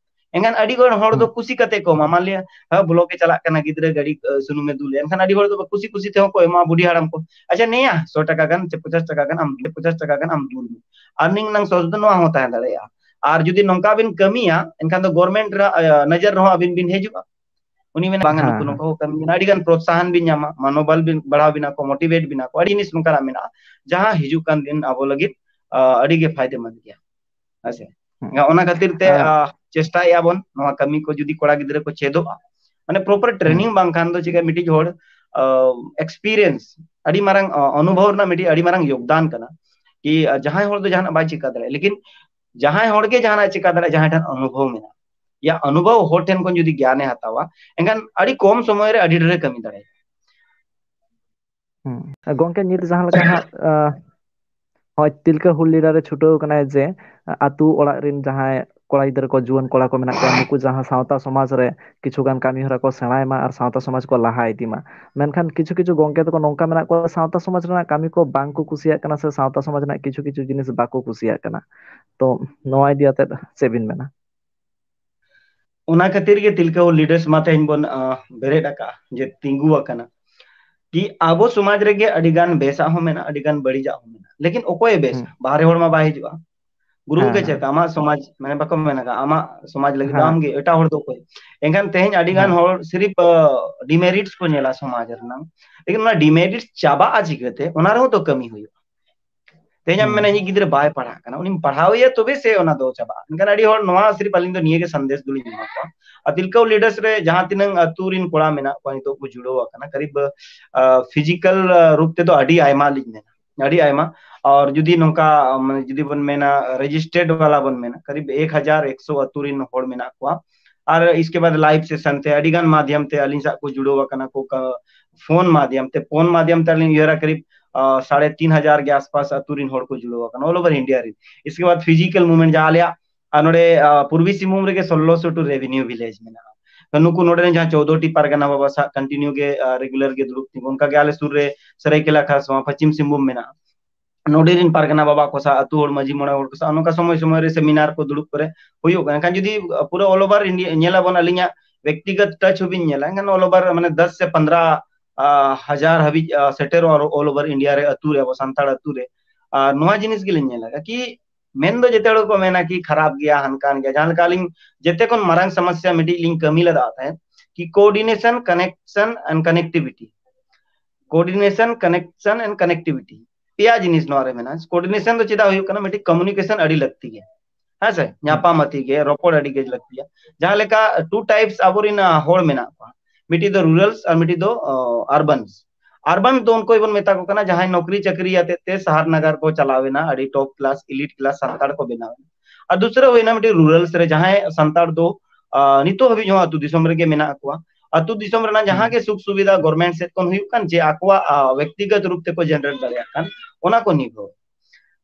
ᱮᱱᱠᱷᱟᱱ ᱟᱹᱰᱤ ᱜᱟᱱ ᱦᱚᱲ ᱫᱚ ᱠᱩᱥᱤ ᱠᱟᱛᱮ ᱠᱚ ᱮᱢᱟ᱾ ᱢᱟᱱ ᱞᱤᱭᱟ, ᱦᱮᱸ, ᱵᱞᱚᱠ ᱮ ᱪᱟᱞᱟᱜ ᱠᱟᱱᱟ ᱜᱤᱫᱽᱨᱟᱹ, ᱜᱟᱹᱰᱤ ᱥᱩᱱᱩᱢ ᱮ ᱫᱩᱞ ᱮ, ᱮᱱᱠᱷᱟᱱ ᱟᱹᱰᱤ ᱦᱚᱲ ᱫᱚ ᱠᱩᱥᱤ ᱠᱩᱥᱤ ᱛᱮᱦᱚᱸ ᱠᱚ ᱮᱢᱟ ᱵᱩᱰᱷᱤ ᱦᱟᱲᱟᱢ ᱠᱚ᱾ ᱟᱪᱪᱷᱟ, ᱱᱮᱭᱟ ᱥᱚ ᱴᱟᱠᱟ ᱜᱟᱱ ᱥᱮ ᱯᱚᱪᱟᱥ ᱴᱟᱠᱟ ᱜᱟᱱ ᱟᱢ, ᱯᱚᱪᱟᱥ ᱴᱟᱠᱟ ᱜᱟᱱ ᱟᱢ ᱫᱩᱞ ᱢᱮ᱾ ᱟᱨᱱᱤᱝ ᱨᱮᱱᱟᱜ ᱥᱳᱨᱥ ᱫᱚ ᱱᱚᱣᱟ ᱦᱚᱸ ᱛᱟᱦᱮᱸ ᱫᱟᱲᱮᱭᱟᱜᱼᱟ᱾ ᱟᱨ ᱡᱩᱫᱤ ᱱᱚᱝᱠᱟ ᱵᱤᱱ ᱠᱟᱹᱢᱤᱭᱟ, ᱮᱱᱠᱷᱟᱱ ᱫᱚ ᱜᱚᱵᱷᱚᱨᱢᱮᱱᱴ ᱨᱮ, ᱟᱭ, ᱱᱚᱡᱚᱨ ᱨᱮᱦᱚᱸ ᱟᱹᱵᱤᱱ ᱵᱤᱱ ᱦᱤᱡᱩᱜᱼᱟ᱾ ᱩᱱᱤ ᱢᱮᱱᱟ, "ᱵᱟᱝᱟ, ᱱᱩᱠᱩ ᱱᱚᱝᱠᱟ ᱠᱚ ᱠᱟᱹᱢᱤ ᱠᱟᱱᱟ", ᱟᱹᱰᱤ ᱜᱟᱱ ᱯᱨᱚᱛᱥᱟᱦᱚᱱ ᱵᱤᱱ ᱧᱟᱢᱟ, ᱢᱚᱱᱳᱵᱚᱞ ᱵᱤᱱ ᱵᱟᱲᱦᱟᱣ ᱵᱤᱱᱟ ᱠᱚ, ᱢᱳᱴᱤᱵᱷᱮᱴ ᱵᱤᱱᱟ ᱠᱚ, ᱟᱹᱰᱤ ᱡᱤᱱᱤᱥ ᱱᱚᱝᱠᱟᱱᱟᱜ ᱢᱮᱱᱟᱜᱼᱟ, ᱡᱟᱦᱟᱸ ᱦᱤᱡᱩᱜ ᱠᱟᱱ ᱫᱤᱱ ᱟᱵᱚ ᱞᱟᱹᱜᱤᱫ, ᱟ, ᱟᱹᱰᱤ ᱜᱮ ᱯᱷᱟᱭᱫᱮᱢᱟᱱᱫ ᱜᱮᱭᱟ᱾ ᱦᱮᱸ ᱥᱮ? ᱚᱱᱟ ᱠᱷᱟᱹᱛᱤᱨ ᱛᱮ, ᱟ, ᱪᱮᱥᱴᱟᱭᱮᱫᱼᱟ ᱵᱚᱱ, ᱱᱚᱣᱟ ᱠᱟᱹᱢᱤ ᱠᱚ ᱡᱩᱫᱤ ᱠᱚᱲᱟ ᱜᱤᱫᱽᱨᱟᱹ ᱠᱚ ᱪᱮᱫᱚᱜᱼᱟ, ᱢᱟᱱᱮ ᱯᱨᱚᱯᱟᱨ ᱴᱨᱮᱱᱤᱝ ᱵᱟᱝᱠᱷᱟᱱ ᱫᱚ ᱪᱤᱠᱟ ᱢᱤᱫᱴᱤᱡ ᱦᱚᱲ, ᱟ, ᱮᱠᱥᱯᱤᱨᱤᱭᱮᱱᱥ, ᱟᱹᱰᱤ ᱢᱟᱨᱟᱝ, ᱟ, ᱚᱱᱩᱵᱷᱚᱵ ᱨᱮᱱᱟᱜ ᱢᱤᱫᱴᱤᱡ ᱟᱹᱰᱤ ᱢᱟᱨᱟᱝ ᱭᱳᱜᱽᱫᱟᱱ ᱠᱟᱱᱟ᱾ ᱠᱤ, ᱟ, ᱡᱟᱦᱟᱸᱭ ᱦᱚᱲ ᱫᱚ ᱡᱟᱦᱟᱱᱟᱜ ᱵᱟᱭ ᱪᱤᱠᱟ ᱫᱟᱲᱮᱭᱟᱜᱼᱟ, ᱞᱮᱠᱤᱱ ᱡᱟᱦᱟᱸᱭ ᱦᱚᱲ ᱜᱮ ᱡᱟᱦᱟᱱᱟᱜ ᱪᱤᱠᱟ ᱫᱟᱲᱮᱭᱟᱜᱼᱟ, ᱡᱟᱦᱟᱸᱭ ᱴᱷᱮᱱ ᱚᱱᱩᱵᱷᱚᱵ ᱢᱮᱱᱟᱜᱼᱟ, ᱭᱟ ᱚᱱᱩᱵᱷᱚᱵ ᱦᱚᱲ ᱴᱷᱮᱱ ᱠᱷᱚᱱ ᱡᱩᱫᱤ ᱜᱮᱭᱟᱱᱮ ᱦᱟᱛᱟᱣᱟ, ᱮᱱᱠᱷᱟᱱ ᱟᱹᱰᱤ ᱠᱚᱢ ᱥᱚᱢᱚᱭ ᱨᱮ ᱟᱹᱰᱤ ᱰᱷᱮᱨᱮ ᱠᱟᱹᱢᱤ ᱫᱟᱲᱮᱭᱟᱜᱼᱟ᱾ ᱦᱩᱸ᱾ ᱜᱚᱝᱠᱮ, ᱱᱤᱛ ᱡᱟᱦᱟᱸ ᱞᱮᱠᱟ ᱦᱟᱸᱜ, ᱟ, ᱦᱚᱸᱜᱼᱚᱭ ᱛᱤᱞᱠᱟᱹ ᱦᱩᱞ ᱞᱤᱰᱟᱨ ᱮ ᱪᱷᱩᱴᱟᱹᱣ ᱠᱟᱱᱟᱭ ᱡᱮ, ᱟ, ᱟᱹᱛᱩ ᱚᱲᱟᱜ ᱨᱮᱱ ᱡᱟᱦᱟᱸᱭ ᱠᱚᱲᱟ ᱜᱤᱫᱽᱨᱟᱹ ᱠᱚ, ᱡᱩᱣᱟᱹᱱ ᱠᱚᱲᱟ ᱠᱚ ᱢᱮᱱᱟᱜ ᱠᱚᱣᱟ, ᱱᱩᱠᱩ ᱡᱟᱦᱟᱸ ᱥᱟᱶᱛᱟ ᱥᱚᱢᱟᱡᱽ ᱨᱮ ᱠᱤᱪᱷᱩ ᱜᱟᱱ ᱠᱟᱹᱢᱤ ᱦᱚᱨᱟ ᱠᱚ ᱥᱮᱬᱟᱭ ᱢᱟ ᱟᱨ ᱥᱟᱶᱛᱟ ᱥᱚᱢᱟᱡᱽ ᱠᱚ ᱞᱟᱦᱟ ᱤᱫᱤ ᱢᱟ᱾ ᱢᱮᱱᱠᱷᱟᱱ ᱠᱤᱪᱷᱩ ᱠᱤᱪᱷᱩ ᱜᱚᱝᱠᱮ ᱛᱟᱠᱚ ᱱᱚᱝᱠᱟ ᱢᱮᱱᱟᱜ ᱠᱚᱣᱟ, ᱥᱟᱶᱛᱟ ᱥᱚᱢᱟᱡᱽ ᱨᱮᱱᱟᱜ ᱠᱟᱹᱢᱤ ᱠᱚ ᱵᱟᱝ ᱠᱚ ᱠᱩᱥᱤᱭᱟᱜ ᱠᱟᱱᱟ ᱥᱮ ᱥᱟᱶᱛᱟ ᱥᱚᱢᱟᱡᱽ ᱨᱮᱱᱟᱜ ᱠᱤᱪᱷᱩ ᱠᱤᱪᱷᱩ ᱡᱤᱱᱤᱥ ᱵᱟᱠᱚ ᱠᱩᱥᱤᱭᱟᱜ ᱠᱟᱱᱟ᱾ ᱛᱚ, ᱱᱚᱣᱟ ᱤᱫᱤ ᱠᱟᱛᱮᱫ ᱪᱮᱫ ᱵᱤᱱ ᱢᱮᱱᱟ? ᱚᱱᱟ ᱠᱷᱟᱹᱛᱤᱨ ᱜᱮ ᱛᱤᱞᱠᱟᱹ ᱦᱩᱞ ᱞᱤᱰᱟᱨᱥ ᱢᱟ ᱛᱮᱦᱮᱧ ᱵᱚᱱ, ᱟ, ᱵᱮᱨᱮᱫ ᱟᱠᱟᱫᱼᱟ, ᱡᱮ ᱛᱤᱸᱜᱩ ᱟᱠᱟᱱᱟ᱾ ᱠᱤ ᱟᱵᱚ ᱥᱚᱢᱟᱡᱽ ᱨᱮᱜᱮ ᱟᱹᱰᱤ ᱜᱟᱱ ᱵᱮᱥᱟᱜ ᱦᱚᱸ ᱢᱮᱱᱟᱜᱼᱟ, ᱟᱹᱰᱤ ᱜᱟᱱ ᱵᱟᱹᱲᱤᱡᱟᱜ ᱦᱚᱸ ᱢᱮᱱᱟᱜᱼᱟ, ᱞᱮᱠᱤᱱ ᱚᱠᱚᱭᱮ ᱵᱮᱥᱟ? ᱦᱩᱸ᱾ ᱵᱟᱦᱨᱮ ᱦᱚᱲ ᱢᱟ ᱵᱟᱭ ᱦᱤᱡᱩᱜᱼᱟ᱾ ᱜᱩᱨᱩ ᱦᱮᱸ, ᱜᱚᱢᱠᱮ ᱦᱮᱸ᱾ ᱪᱮᱫ ᱞᱮᱠᱟ ᱟᱢᱟᱜ ᱥᱚᱢᱟᱡᱽ, ᱢᱟᱱᱮ ᱵᱟᱠᱚ ᱢᱮᱱᱟ, ᱟᱢᱟᱜ ᱥᱚᱢᱟᱡᱽ ᱞᱟᱹᱜᱤᱫ ᱫᱚ ᱦᱮᱸ᱾ ᱟᱢᱜᱮ, ᱮᱴᱟᱜ ᱦᱚᱲ ᱫᱚ ᱚᱠᱚᱭ? ᱮᱱᱠᱷᱟᱱ ᱛᱮᱦᱮᱧ ᱟᱹᱰᱤ ᱜᱟᱱ ᱦᱮᱸ᱾ ᱦᱚᱲ ᱥᱤᱨᱤᱯ, ᱟ, ᱰᱤᱢᱮᱨᱤᱴᱥ ᱠᱚ ᱧᱮᱞᱟ ᱥᱚᱢᱟᱡᱽ ᱨᱮᱱᱟᱜ, ᱞᱮᱠᱤᱱ ᱚᱱᱟ ᱰᱤᱢᱮᱨᱤᱴᱥ ᱪᱟᱵᱟᱜᱼᱟ ᱪᱤᱠᱟᱹᱛᱮ? ᱚᱱᱟ ᱨᱮᱦᱚᱸ ᱛᱚ ᱠᱟᱹᱢᱤ ᱦᱩᱭᱩᱜᱼᱟ᱾ ᱛᱮᱦᱮᱧ ᱟᱢ ᱦᱩᱸ᱾ ᱢᱮᱱᱟ, ᱤᱧᱤᱡ ᱜᱤᱫᱽᱨᱟᱹ ᱵᱟᱭ ᱯᱟᱲᱦᱟᱜ ᱠᱟᱱᱟ, ᱩᱱᱤᱢ ᱯᱟᱲᱦᱟᱣ ᱮᱭᱟ ᱛᱚᱵᱮ ᱥᱮ ᱚᱱᱟ ᱫᱚ ᱪᱟᱵᱟᱜᱼᱟ᱾ ᱢᱮᱱᱠᱷᱟᱱ ᱟᱹᱰᱤ ᱦᱚᱲ ᱱᱚᱣᱟ ᱥᱤᱨᱤᱯ ᱟᱹᱞᱤᱧ ᱫᱚ ᱱᱤᱭᱟᱹ ᱜᱮ ᱥᱟᱸᱫᱮᱥ ᱫᱚᱞᱤᱧ ᱮᱢᱟ ᱠᱚᱣᱟ᱾ ᱟᱨ ᱛᱤᱞᱠᱟᱹ ᱦᱩᱞ ᱞᱤᱰᱟᱨᱥ ᱨᱮ ᱡᱟᱦᱟᱸ ᱛᱤᱱᱟᱹᱝ ᱟᱹᱛᱩ ᱨᱤᱱ ᱠᱚᱲᱟ ᱢᱮᱱᱟᱜ ᱠᱚᱣᱟ, ᱱᱤᱛᱚᱜ ᱠᱚ ᱡᱩᱲᱟᱹᱣ ᱟᱠᱟᱱᱟ, ᱠᱟᱨᱤᱵ, ᱟ, ᱯᱷᱤᱡᱤᱠᱟᱞ, ᱟ, ᱨᱩᱯ ᱛᱮᱫᱚ ᱟᱹᱰᱤ ᱟᱭᱢᱟ ᱞᱤᱧ ᱢᱮᱱᱟ, ᱟᱹᱰᱤ ᱟᱭᱢᱟ᱾ ᱟᱨ ᱡᱩᱫᱤ ᱱᱚᱝᱠᱟ, ᱢᱟᱱᱮ, ᱡᱩᱫᱤ ᱵᱚᱱ ᱢᱮᱱᱟ, ᱨᱮᱡᱤᱥᱴᱟᱨᱰ ᱵᱟᱞᱟ ᱵᱚᱱ ᱢᱮᱱᱟ, ᱠᱟᱨᱤᱵ ᱮᱠ ᱦᱟᱡᱟᱨ ᱮᱠᱥᱚ ᱟᱹᱛᱩ ᱨᱤᱱ ᱦᱚᱲ ᱢᱮᱱᱟᱜ ᱠᱚᱣᱟ᱾ ᱟᱨ ᱤᱥᱠᱮ ᱵᱟᱫ ᱞᱟᱭᱤᱵᱷ ᱥᱮᱥᱚᱱ ᱛᱮ ᱟᱹᱰᱤ ᱜᱟᱱ ᱢᱟᱫᱷᱭᱚᱢ ᱛᱮ ᱟᱹᱞᱤᱧ ᱥᱟᱶ ᱠᱚ ᱡᱩᱲᱟᱹᱣ ᱟᱠᱟᱱᱟ ᱠᱚ, ᱠᱟ-, ᱯᱷᱳᱱ ᱢᱟᱫᱷᱭᱚᱢ ᱛᱮ, ᱯᱷᱳᱱ ᱢᱟᱫᱷᱭᱚᱢ ᱛᱮ ᱟᱹᱞᱤᱧ ᱩᱭᱦᱟᱹᱨᱟ ᱠᱟᱨᱤᱵ, ᱟ, ᱥᱟᱲᱮ ᱛᱤᱱ ᱦᱟᱡᱟᱨ ᱜᱮ ᱟᱥᱯᱟᱥ ᱟᱹᱛᱩ ᱨᱤᱱ ᱦᱚᱲ ᱠᱚ ᱡᱩᱲᱟᱹᱣ ᱟᱠᱟᱱᱟ, all over India ᱨᱤᱱ᱾ ᱤᱥᱠᱮ ᱵᱟᱫ ᱯᱷᱤᱡᱤᱠᱟᱞ ᱢᱩᱵᱷᱢᱮᱱᱴ ᱡᱟᱦᱟᱸ ᱟᱞᱮᱭᱟᱜ, ᱟ, ᱱᱚᱰᱮ, ᱟ, ᱯᱩᱨᱵᱤ ᱥᱤᱝᱵᱷᱩᱢ ᱨᱮᱜᱮ ᱥᱳᱞᱞᱳᱥᱚ ᱴᱤ ᱨᱮᱵᱷᱮᱱᱤᱭᱩ ᱵᱷᱤᱞᱮᱡᱽ ᱢᱮᱱᱟᱜᱼᱟ᱾ ᱛᱚ ᱱᱩᱠᱩ ᱱᱚᱰᱮ ᱨᱮᱱ ᱡᱟᱦᱟᱸ ᱪᱳᱫᱽᱫᱳ ᱴᱤ ᱯᱟᱨᱜᱟᱱᱟ ᱵᱟᱵᱟ ᱥᱟᱶ ᱠᱚᱱᱴᱤᱱᱤᱭᱩ ᱜᱮ, ᱟ, ᱨᱮᱜᱩᱞᱟᱨ ᱜᱮ ᱫᱩᱲᱩᱵ ᱛᱤᱸᱜᱩ, ᱚᱱᱠᱟ ᱜᱮ ᱟᱞᱮ ᱥᱩᱨ ᱨᱮ ᱥᱟᱹᱨᱟᱹᱭᱠᱮᱞᱟ ᱠᱷᱟᱨᱥᱚᱣᱟ, ᱯᱚᱪᱷᱤᱢ ᱥᱤᱝᱵᱷᱩᱢ ᱢᱮᱱᱟᱜᱼᱟ᱾ ᱱᱚᱰᱮ ᱨᱮᱱ ᱯᱟᱨᱜᱟᱱᱟ ᱵᱟᱵᱟ ᱠᱚ ᱥᱟᱶ, ᱟᱹᱛᱩ ᱦᱚᱲ, ᱢᱟᱹᱡᱷᱤ ᱢᱚᱬᱮ ᱦᱚᱲ ᱠᱚ ᱥᱟᱶ ᱱᱚᱝᱠᱟ ᱥᱚᱢᱚᱭ ᱥᱚᱢᱚᱭ ᱨᱮ ᱥᱮᱢᱤᱱᱟᱨ ᱠᱚ, ᱫᱩᱲᱩᱵ ᱠᱚᱨᱮ ᱦᱩᱭᱩᱜ ᱠᱟᱱᱟ᱾ ᱮᱱᱠᱷᱟᱱ ᱡᱩᱫᱤ ᱯᱩᱨᱟᱹ all over India ᱧᱮᱞᱟᱵᱚᱱ, ᱟᱹᱞᱤᱧᱟᱜ ᱵᱮᱠᱛᱤᱜᱚᱛ touch ᱦᱚᱸᱵᱤᱱ ᱧᱮᱞᱟ, ᱮᱱᱠᱷᱟᱱ all over ᱢᱟᱱᱮ ᱫᱚᱥ ᱥᱮ ᱯᱚᱱᱨᱚ ᱦᱟᱡᱟᱨ ᱦᱟᱹᱵᱤᱡ ᱥᱮᱴᱮᱨᱚᱜᱼᱟ all over India ᱨᱮ, ᱟᱹᱛᱩ ᱨᱮ, ᱟᱵᱚ ᱥᱟᱱᱛᱟᱲ ᱟᱹᱛᱩ ᱨᱮ᱾ ᱟᱨ ᱱᱚᱣᱟ ᱡᱤᱱᱤᱥ ᱜᱮᱞᱤᱧ ᱧᱮᱞ ᱟᱠᱟᱫᱟ ᱠᱤ ᱢᱮᱱ ᱫᱚ ᱡᱮᱛᱮ ᱦᱚᱲ ᱠᱚ ᱢᱮᱱᱟ ᱠᱤ ᱠᱷᱟᱨᱟᱯ ᱜᱮᱭᱟ, ᱦᱟᱱᱠᱟᱱ ᱜᱮᱭᱟ᱾ ᱡᱟᱦᱟᱸ ᱞᱮᱠᱟ ᱟᱹᱞᱤᱧ ᱡᱮᱛᱮ ᱠᱷᱚᱱ ᱢᱟᱨᱟᱝ ᱥᱚᱢᱚᱥᱥᱟ ᱢᱤᱫᱴᱤᱡ ᱞᱤᱧ ᱠᱟᱹᱢᱤ ᱞᱮᱫᱟ ᱛᱟᱦᱮᱸᱫ ᱠᱤ coordination, connection and connectivity᱾ Coordination, connection and connectivity, ᱯᱮᱭᱟ ᱡᱤᱱᱤᱥ ᱱᱚᱣᱟ ᱨᱮ ᱢᱮᱱᱟᱜᱼᱟ᱾ Coordination ᱫᱚ ᱪᱮᱫᱟᱜ ᱦᱩᱭᱩᱜ ᱠᱟᱱᱟ? ᱢᱤᱫᱴᱤᱡ communication ᱟᱹᱰᱤ ᱞᱟᱹᱠᱛᱤ ᱜᱮᱭᱟ, ᱦᱮᱸ ᱥᱮ? ᱧᱟᱯᱟᱢ ᱟᱹᱛᱤ ᱜᱮ, ᱨᱚᱯᱚᱲ ᱟᱹᱰᱤ ᱜᱮ ᱞᱟᱹᱠᱛᱤᱭᱟ᱾ ᱡᱟᱦᱟᱸ ᱞᱮᱠᱟ two types ᱟᱵᱚᱨᱮᱱ ᱦᱚᱲ ᱢᱮᱱᱟᱜ ᱠᱚᱣᱟ, ᱢᱤᱫᱴᱤᱡ ᱫᱚ rurals ᱟᱨ ᱢᱤᱫᱴᱤᱡ ᱫᱚ urban᱾ Urban ᱫᱚ ᱩᱱᱠᱩ ᱵᱚᱱ ᱢᱮᱛᱟ ᱠᱚ ᱠᱟᱱᱟ ᱡᱟᱦᱟᱸᱭ ᱱᱚᱠᱨᱤ ᱪᱟᱹᱠᱨᱤ ᱟᱛᱮᱫ ᱛᱮ ᱥᱟᱦᱟᱨ ᱱᱟᱜᱟᱨ ᱠᱚ ᱪᱟᱞᱟᱣ ᱮᱱᱟ, ᱟᱹᱰᱤ top class, elite class Santal ᱠᱚ ᱵᱮᱱᱟᱣ ᱮᱱᱟ᱾ ᱟᱨ ᱫᱩᱥᱨᱟᱹ ᱦᱩᱭᱱᱟ ᱢᱤᱫᱴᱤᱡ rurals ᱨᱮ, ᱡᱟᱦᱟᱸᱭ ᱥᱟᱱᱛᱟᱲ ᱫᱚ ᱱᱤᱛᱚᱜ ᱦᱟᱹᱵᱤᱡ ᱦᱚᱸ ᱟᱹᱛᱩ ᱫᱤᱥᱚᱢ ᱨᱮᱜᱮ ᱢᱮᱱᱟᱜ ᱠᱚᱣᱟ᱾ ᱟᱹᱛᱩ ᱫᱤᱥᱚᱢ ᱨᱮᱱᱟᱜ ᱡᱟᱦᱟᱸ ᱜᱮ ᱥᱩᱠ ᱥᱩᱵᱤᱫᱷᱟ government ᱥᱮᱫ ᱠᱷᱚᱱ ᱦᱩᱭᱩᱜ ᱠᱟᱱ, ᱡᱮ ᱟᱠᱚᱣᱟᱜ ᱵᱮᱠᱛᱤᱜᱚᱛ ᱨᱩᱯ ᱛᱮᱠᱚ generate ᱫᱟᱲᱮᱭᱟᱜ ᱠᱟᱱ, ᱚᱱᱟ ᱠᱚ ᱱᱤᱨᱵᱷᱚᱨ᱾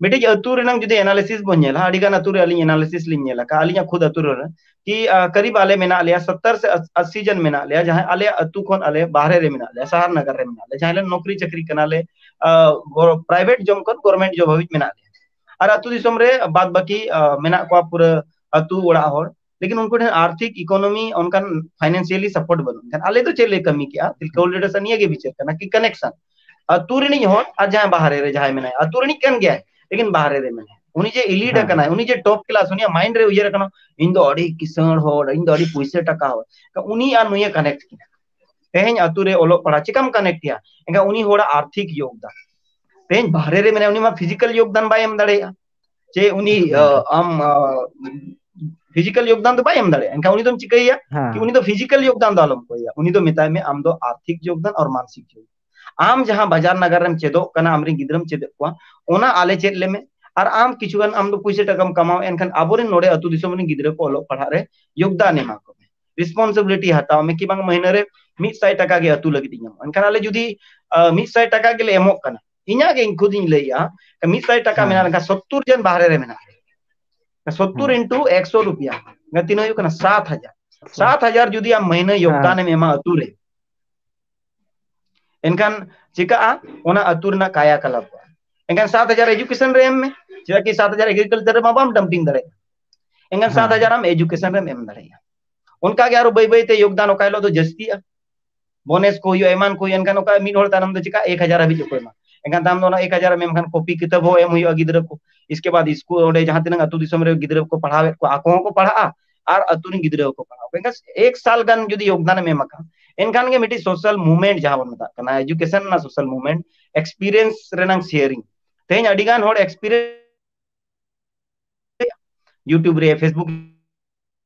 ᱢᱤᱫᱴᱤᱡ ᱟᱹᱛᱩ ᱨᱮᱱᱟᱜ ᱡᱩᱫᱤ analysis ᱵᱚᱱ ᱧᱮᱞᱟ, ᱟᱹᱰᱤ ᱜᱟᱱ ᱟᱹᱛᱩ ᱨᱮ ᱟᱹᱞᱤᱧ analysis ᱞᱤᱧ ᱧᱮᱞ ᱟᱠᱟᱫᱼᱟ, ᱟᱹᱞᱤᱧᱟᱜ ᱠᱷᱩᱫ ᱟᱹᱛᱩ ᱨᱮ ᱠᱤ ᱠᱟᱨᱤᱵ ᱟᱞᱮ ᱢᱮᱱᱟᱜ ᱞᱮᱭᱟ ᱥᱚᱛᱛᱚᱨ ᱥᱮ ᱟᱥᱤ ᱡᱚᱱ ᱢᱮᱱᱟᱜ ᱞᱮᱭᱟ, ᱡᱟᱦᱟᱸᱭ ᱟᱞᱮᱭᱟᱜ ᱟᱹᱛᱩ ᱠᱷᱚᱱ ᱟᱞᱮ ᱵᱟᱦᱨᱮ ᱨᱮ ᱢᱮᱱᱟᱜ ᱞᱮᱭᱟ, ᱥᱟᱦᱟᱨ ᱱᱟᱜᱟᱨ ᱨᱮ ᱢᱮᱱᱟᱜ ᱞᱮᱭᱟ, ᱡᱟᱦᱟᱸᱭ ᱞᱮ ᱱᱚᱠᱨᱤ ᱪᱟᱹᱠᱨᱤ ᱠᱟᱱᱟᱞᱮ, private job ᱠᱷᱚᱱ government job ᱦᱟᱹᱵᱤᱡ ᱢᱮᱱᱟᱜ ᱞᱮᱭᱟ᱾ ᱟᱨ ᱟᱹᱛᱩ ᱫᱤᱥᱚᱢ ᱨᱮ ᱵᱟᱫ ᱵᱟᱹᱠᱤ ᱢᱮᱱᱟᱜ ᱠᱚᱣᱟ ᱯᱩᱨᱟᱹ ᱟᱹᱛᱩ ᱚᱲᱟᱜ ᱦᱚᱲ, ᱞᱮᱠᱤᱱ ᱩᱱᱠᱩ ᱴᱷᱮᱱ ᱟᱨᱛᱷᱤᱠ economy ᱚᱱᱠᱟᱱ financially support ᱵᱟᱹᱱᱩᱜ᱾ ᱮᱱᱠᱷᱟᱱ ᱟᱞᱮ ᱫᱚ ᱪᱮᱫ ᱞᱮ ᱠᱟᱹᱢᱤ ᱠᱮᱜᱼᱟ? ᱛᱤᱞᱠᱟᱹ ᱦᱩᱞ ᱨᱮ ᱱᱤᱭᱟᱹ ᱜᱮ ᱵᱤᱪᱟᱹᱨ ᱠᱟᱱᱟ ᱠᱤ connection, ᱟᱹᱛᱩ ᱨᱤᱱᱤᱡ ᱦᱚᱲ ᱟᱨ ᱡᱟᱦᱟᱸᱭ ᱵᱟᱦᱨᱮ ᱨᱮ ᱡᱟᱦᱟᱸᱭ ᱢᱮᱱᱟᱭᱟ, ᱟᱹᱛᱩ ᱨᱤᱱᱤᱡ ᱠᱟᱱ ᱜᱮᱭᱟᱭ, ᱞᱮᱠᱤᱱ ᱵᱟᱦᱨᱮ ᱨᱮ ᱢᱮᱱᱟᱭᱟ, ᱩᱱᱤ ᱡᱮ elite ᱟᱠᱟᱱᱟᱭ, ᱩᱱᱤ ᱡᱮ top class, ᱩᱱᱤᱭᱟᱜ mind ᱨᱮ ᱩᱭᱦᱟᱹᱨ ᱟᱠᱟᱱᱟ, ᱤᱧ ᱫᱚ ᱟᱹᱰᱤ ᱠᱤᱥᱟᱹᱬ ᱦᱚᱲ, ᱤᱧ ᱫᱚ ᱟᱹᱰᱤ ᱯᱩᱭᱥᱟᱹ ᱴᱟᱠᱟ ᱦᱚᱲ, ᱩᱱᱤ ᱟᱨ ᱱᱩᱭᱮ connect ᱠᱤᱱᱟ᱾ ᱛᱮᱦᱮᱧ ᱟᱹᱛᱩ ᱨᱮ ᱚᱞᱚᱜ ᱯᱟᱲᱦᱟᱜ ᱪᱤᱠᱟᱢ connect ᱮᱭᱟ? ᱮᱱᱠᱷᱟᱱ ᱩᱱᱤ ᱦᱚᱲᱟᱜ ᱟᱨᱛᱷᱤᱠ ᱭᱳᱜᱽᱫᱟᱱ, ᱛᱮᱦᱮᱧ ᱵᱟᱦᱨᱮ ᱨᱮ ᱢᱮᱱᱟᱭᱟ, ᱩᱱᱤ ᱢᱟ physical ᱭᱳᱜᱽᱫᱟᱱ ᱵᱟᱭ ᱮᱢ ᱫᱟᱲᱮᱭᱟᱜᱼᱟ᱾ ᱪᱮ ᱩᱱᱤ ᱟᱢ physical ᱭᱳᱜᱽᱫᱟᱱ ᱫᱚ ᱵᱟᱭ ᱮᱢ ᱫᱟᱲᱮᱭᱟᱜᱼᱟ᱾ ᱮᱱᱠᱷᱟᱱ ᱩᱱᱤ ᱫᱚᱢ ᱪᱤᱠᱟᱹᱭᱮᱭᱟ? ᱠᱤ ᱩᱱᱤ ᱫᱚ physical ᱭᱳᱜᱽᱫᱟᱱ ᱫᱚ ᱟᱞᱚᱢ ᱠᱚᱭᱮᱭᱟ, ᱩᱱᱤ ᱫᱚ ᱢᱮᱛᱟᱭ ᱢᱮ ᱟᱢ ᱫᱚ ᱟᱨᱛᱷᱤᱠ ᱭᱳᱜᱽᱫᱟᱱ ᱟᱨ ᱢᱟᱱᱥᱤᱠ ᱭᱳᱜᱽᱫᱟᱱ᱾ ᱟᱢ ᱡᱟᱦᱟᱸ ᱵᱟᱡᱟᱨ ᱱᱟᱜᱟᱨ ᱨᱮᱢ ᱪᱮᱫᱚᱜ ᱠᱟᱱᱟ, ᱟᱢᱨᱮᱱ ᱜᱤᱫᱽᱨᱟᱹᱢ ᱪᱮᱫᱮᱫ ᱠᱚᱣᱟ, ᱚᱱᱟ ᱟᱞᱮ ᱪᱮᱫ ᱞᱮᱢᱮ᱾ ᱟᱨ ᱟᱢ ᱠᱤᱪᱷᱩ ᱜᱟᱱ ᱟᱢ ᱫᱚ ᱯᱩᱭᱥᱟᱹ ᱴᱟᱠᱟᱢ ᱠᱟᱢᱟᱣᱟ, ᱮᱱᱠᱷᱟᱱ ᱟᱵᱚᱨᱮᱱ ᱱᱚᱰᱮ ᱟᱹᱛᱩ ᱫᱤᱥᱚᱢ ᱨᱮᱱ ᱜᱤᱫᱽᱨᱟᱹ ᱠᱚ ᱚᱞᱚᱜ ᱯᱟᱲᱦᱟᱜ ᱨᱮ ᱭᱳᱜᱽᱫᱟᱱ ᱮᱢᱟ ᱠᱚ ᱢᱮ, responsibility ᱦᱟᱛᱟᱣ ᱢᱮ, ᱠᱤ ᱵᱟᱝ ᱢᱟᱹᱦᱱᱟᱹ ᱨᱮ ᱢᱤᱫ ᱥᱟᱭ ᱴᱟᱠᱟ ᱜᱮ ᱟᱹᱛᱩ ᱞᱟᱹᱜᱤᱫ ᱤᱧ ᱮᱢᱚᱜᱼᱟ᱾ ᱮᱱᱠᱷᱟᱱ ᱟᱞᱮ ᱡᱩᱫᱤ ᱢᱤᱫ ᱥᱟᱭ ᱴᱟᱠᱟ ᱜᱮᱞᱮ ᱮᱢᱚᱜ ᱠᱟᱱᱟ, ᱤᱧᱟᱜ ᱜᱮ ᱤᱧ ᱠᱷᱩᱫ ᱤᱧ ᱞᱟᱹᱭᱮᱜᱼᱟ, ᱢᱤᱫ ᱥᱟᱭ ᱴᱟᱠᱟ ᱢᱮᱱᱟᱜ ᱞᱮᱠᱷᱟᱱ ᱥᱚᱛᱛᱚᱨ ᱡᱚᱱ ᱵᱟᱦᱨᱮ ᱨᱮ ᱢᱮᱱᱟᱜ ᱞᱮᱭᱟ, ᱥᱚᱛᱛᱚᱨ into ᱮᱠᱥᱚ ᱨᱩᱯᱤᱭᱟ, ᱛᱤᱱᱟᱹᱜ ᱦᱩᱭᱩᱜ ᱠᱟᱱᱟ? ᱥᱟᱛ ᱦᱟᱡᱟᱨ᱾ ᱥᱟᱛ ᱦᱟᱡᱟᱨ ᱡᱩᱫᱤ ᱟᱢ ᱢᱟᱹᱦᱱᱟᱹ ᱭᱳᱜᱽᱫᱟᱱ ᱮᱢ ᱮᱢᱟ ᱟᱹᱛᱩ ᱨᱮ, ᱮᱱᱠᱷᱟᱱ ᱪᱤᱠᱟᱹᱜᱼᱟ? ᱚᱱᱟ ᱟᱹᱛᱩ ᱨᱮᱱᱟᱜ ᱠᱟᱭᱟ ᱠᱟᱞᱟᱯ ᱮᱱᱠᱷᱟᱱ ᱥᱟᱛ ᱦᱟᱡᱟᱨ education ᱨᱮ ᱮᱢ ᱢᱮ᱾ ᱪᱮᱫᱟᱜ ᱠᱤ ᱥᱟᱛ ᱦᱟᱡᱟᱨ agriculture ᱨᱮᱢᱟ ᱵᱟᱢ dumping ᱫᱟᱲᱮᱭᱟᱜᱼᱟ᱾ ᱮᱱᱠᱷᱟᱱ ᱦᱮᱸ᱾ ᱥᱟᱛ ᱦᱟᱡᱟᱨ ᱟᱢ education ᱨᱮᱢ ᱮᱢ ᱫᱟᱲᱮᱭᱟᱜᱼᱟ᱾ ᱚᱱᱠᱟ ᱜᱮ ᱟᱨᱚ ᱵᱟᱹᱭ ᱵᱟᱹᱭ ᱛᱮ ᱭᱳᱜᱽᱫᱟᱱ ᱚᱠᱟ ᱦᱤᱞᱳᱜ ᱫᱚ ᱡᱟᱹᱥᱛᱤᱜᱼᱟ᱾ Bonus ᱠᱚ ᱦᱩᱭᱩᱜᱼᱟ, ᱮᱢᱟᱱ ᱠᱚ ᱦᱩᱭᱩᱜᱼᱟ, ᱮᱱᱠᱷᱟᱱ ᱚᱠᱟ ᱢᱤᱫ ᱦᱚᱲ ᱛᱟᱭᱱᱚᱢ ᱫᱚ ᱪᱮᱠᱟ ᱮᱠ ᱦᱟᱡᱟᱨ ᱦᱟᱹᱵᱤᱡ ᱠᱚ ᱮᱢᱟ᱾ ᱮᱱᱠᱷᱟᱱ ᱛᱟᱭᱚᱢ ᱫᱚ ᱚᱱᱟ ᱮᱠ ᱦᱟᱡᱟᱨ ᱮᱢ ᱮᱢ ᱠᱷᱟᱱ copy ᱠᱤᱛᱟᱹᱵ ᱦᱚᱸ ᱮᱢ ᱦᱩᱭᱩᱜᱼᱟ ᱜᱤᱫᱽᱨᱟᱹ ᱠᱚ᱾ ᱤᱥᱠᱮ ᱵᱟᱫ ᱥᱠᱩᱞ ᱚᱸᱰᱮ ᱡᱟᱦᱟᱸ ᱛᱤᱱᱟᱹᱜ ᱟᱹᱛᱩ ᱫᱤᱥᱚᱢ ᱨᱮ ᱜᱤᱫᱽᱨᱟᱹ ᱠᱚ ᱯᱟᱲᱦᱟᱣᱮᱫ ᱠᱚᱣᱟ, ᱟᱠᱚ ᱦᱚᱸᱠᱚ ᱯᱟᱲᱦᱟᱜᱼᱟ ᱟᱨ ᱟᱹᱛᱩ ᱨᱮᱱ ᱜᱤᱫᱽᱨᱟᱹ ᱦᱚᱸᱠᱚ ᱯᱟᱲᱦᱟᱜᱼᱟ᱾ ᱮᱱᱠᱷᱟᱱ ᱮᱠ ᱥᱟᱞ ᱜᱟᱱ ᱡᱩᱫᱤ ᱭᱳᱜᱽᱫᱟᱱ ᱮᱢ ᱮᱢ ᱟᱠᱟᱫ, ᱮᱱᱠᱷᱟᱱ ᱜᱮ ᱢᱤᱫᱴᱤᱡ social movement ᱡᱟᱦᱟᱸ ᱵᱚᱱ ᱢᱮᱛᱟᱜ ᱠᱟᱱᱟ, education ᱨᱮᱱᱟᱜ social movement, experience ᱨᱮᱱᱟᱝ sharing᱾ ᱛᱮᱦᱮᱧ ᱟᱹᱰᱤ ᱜᱟᱱ ᱦᱚᱲ experience YouTube ᱨᱮ, Facebook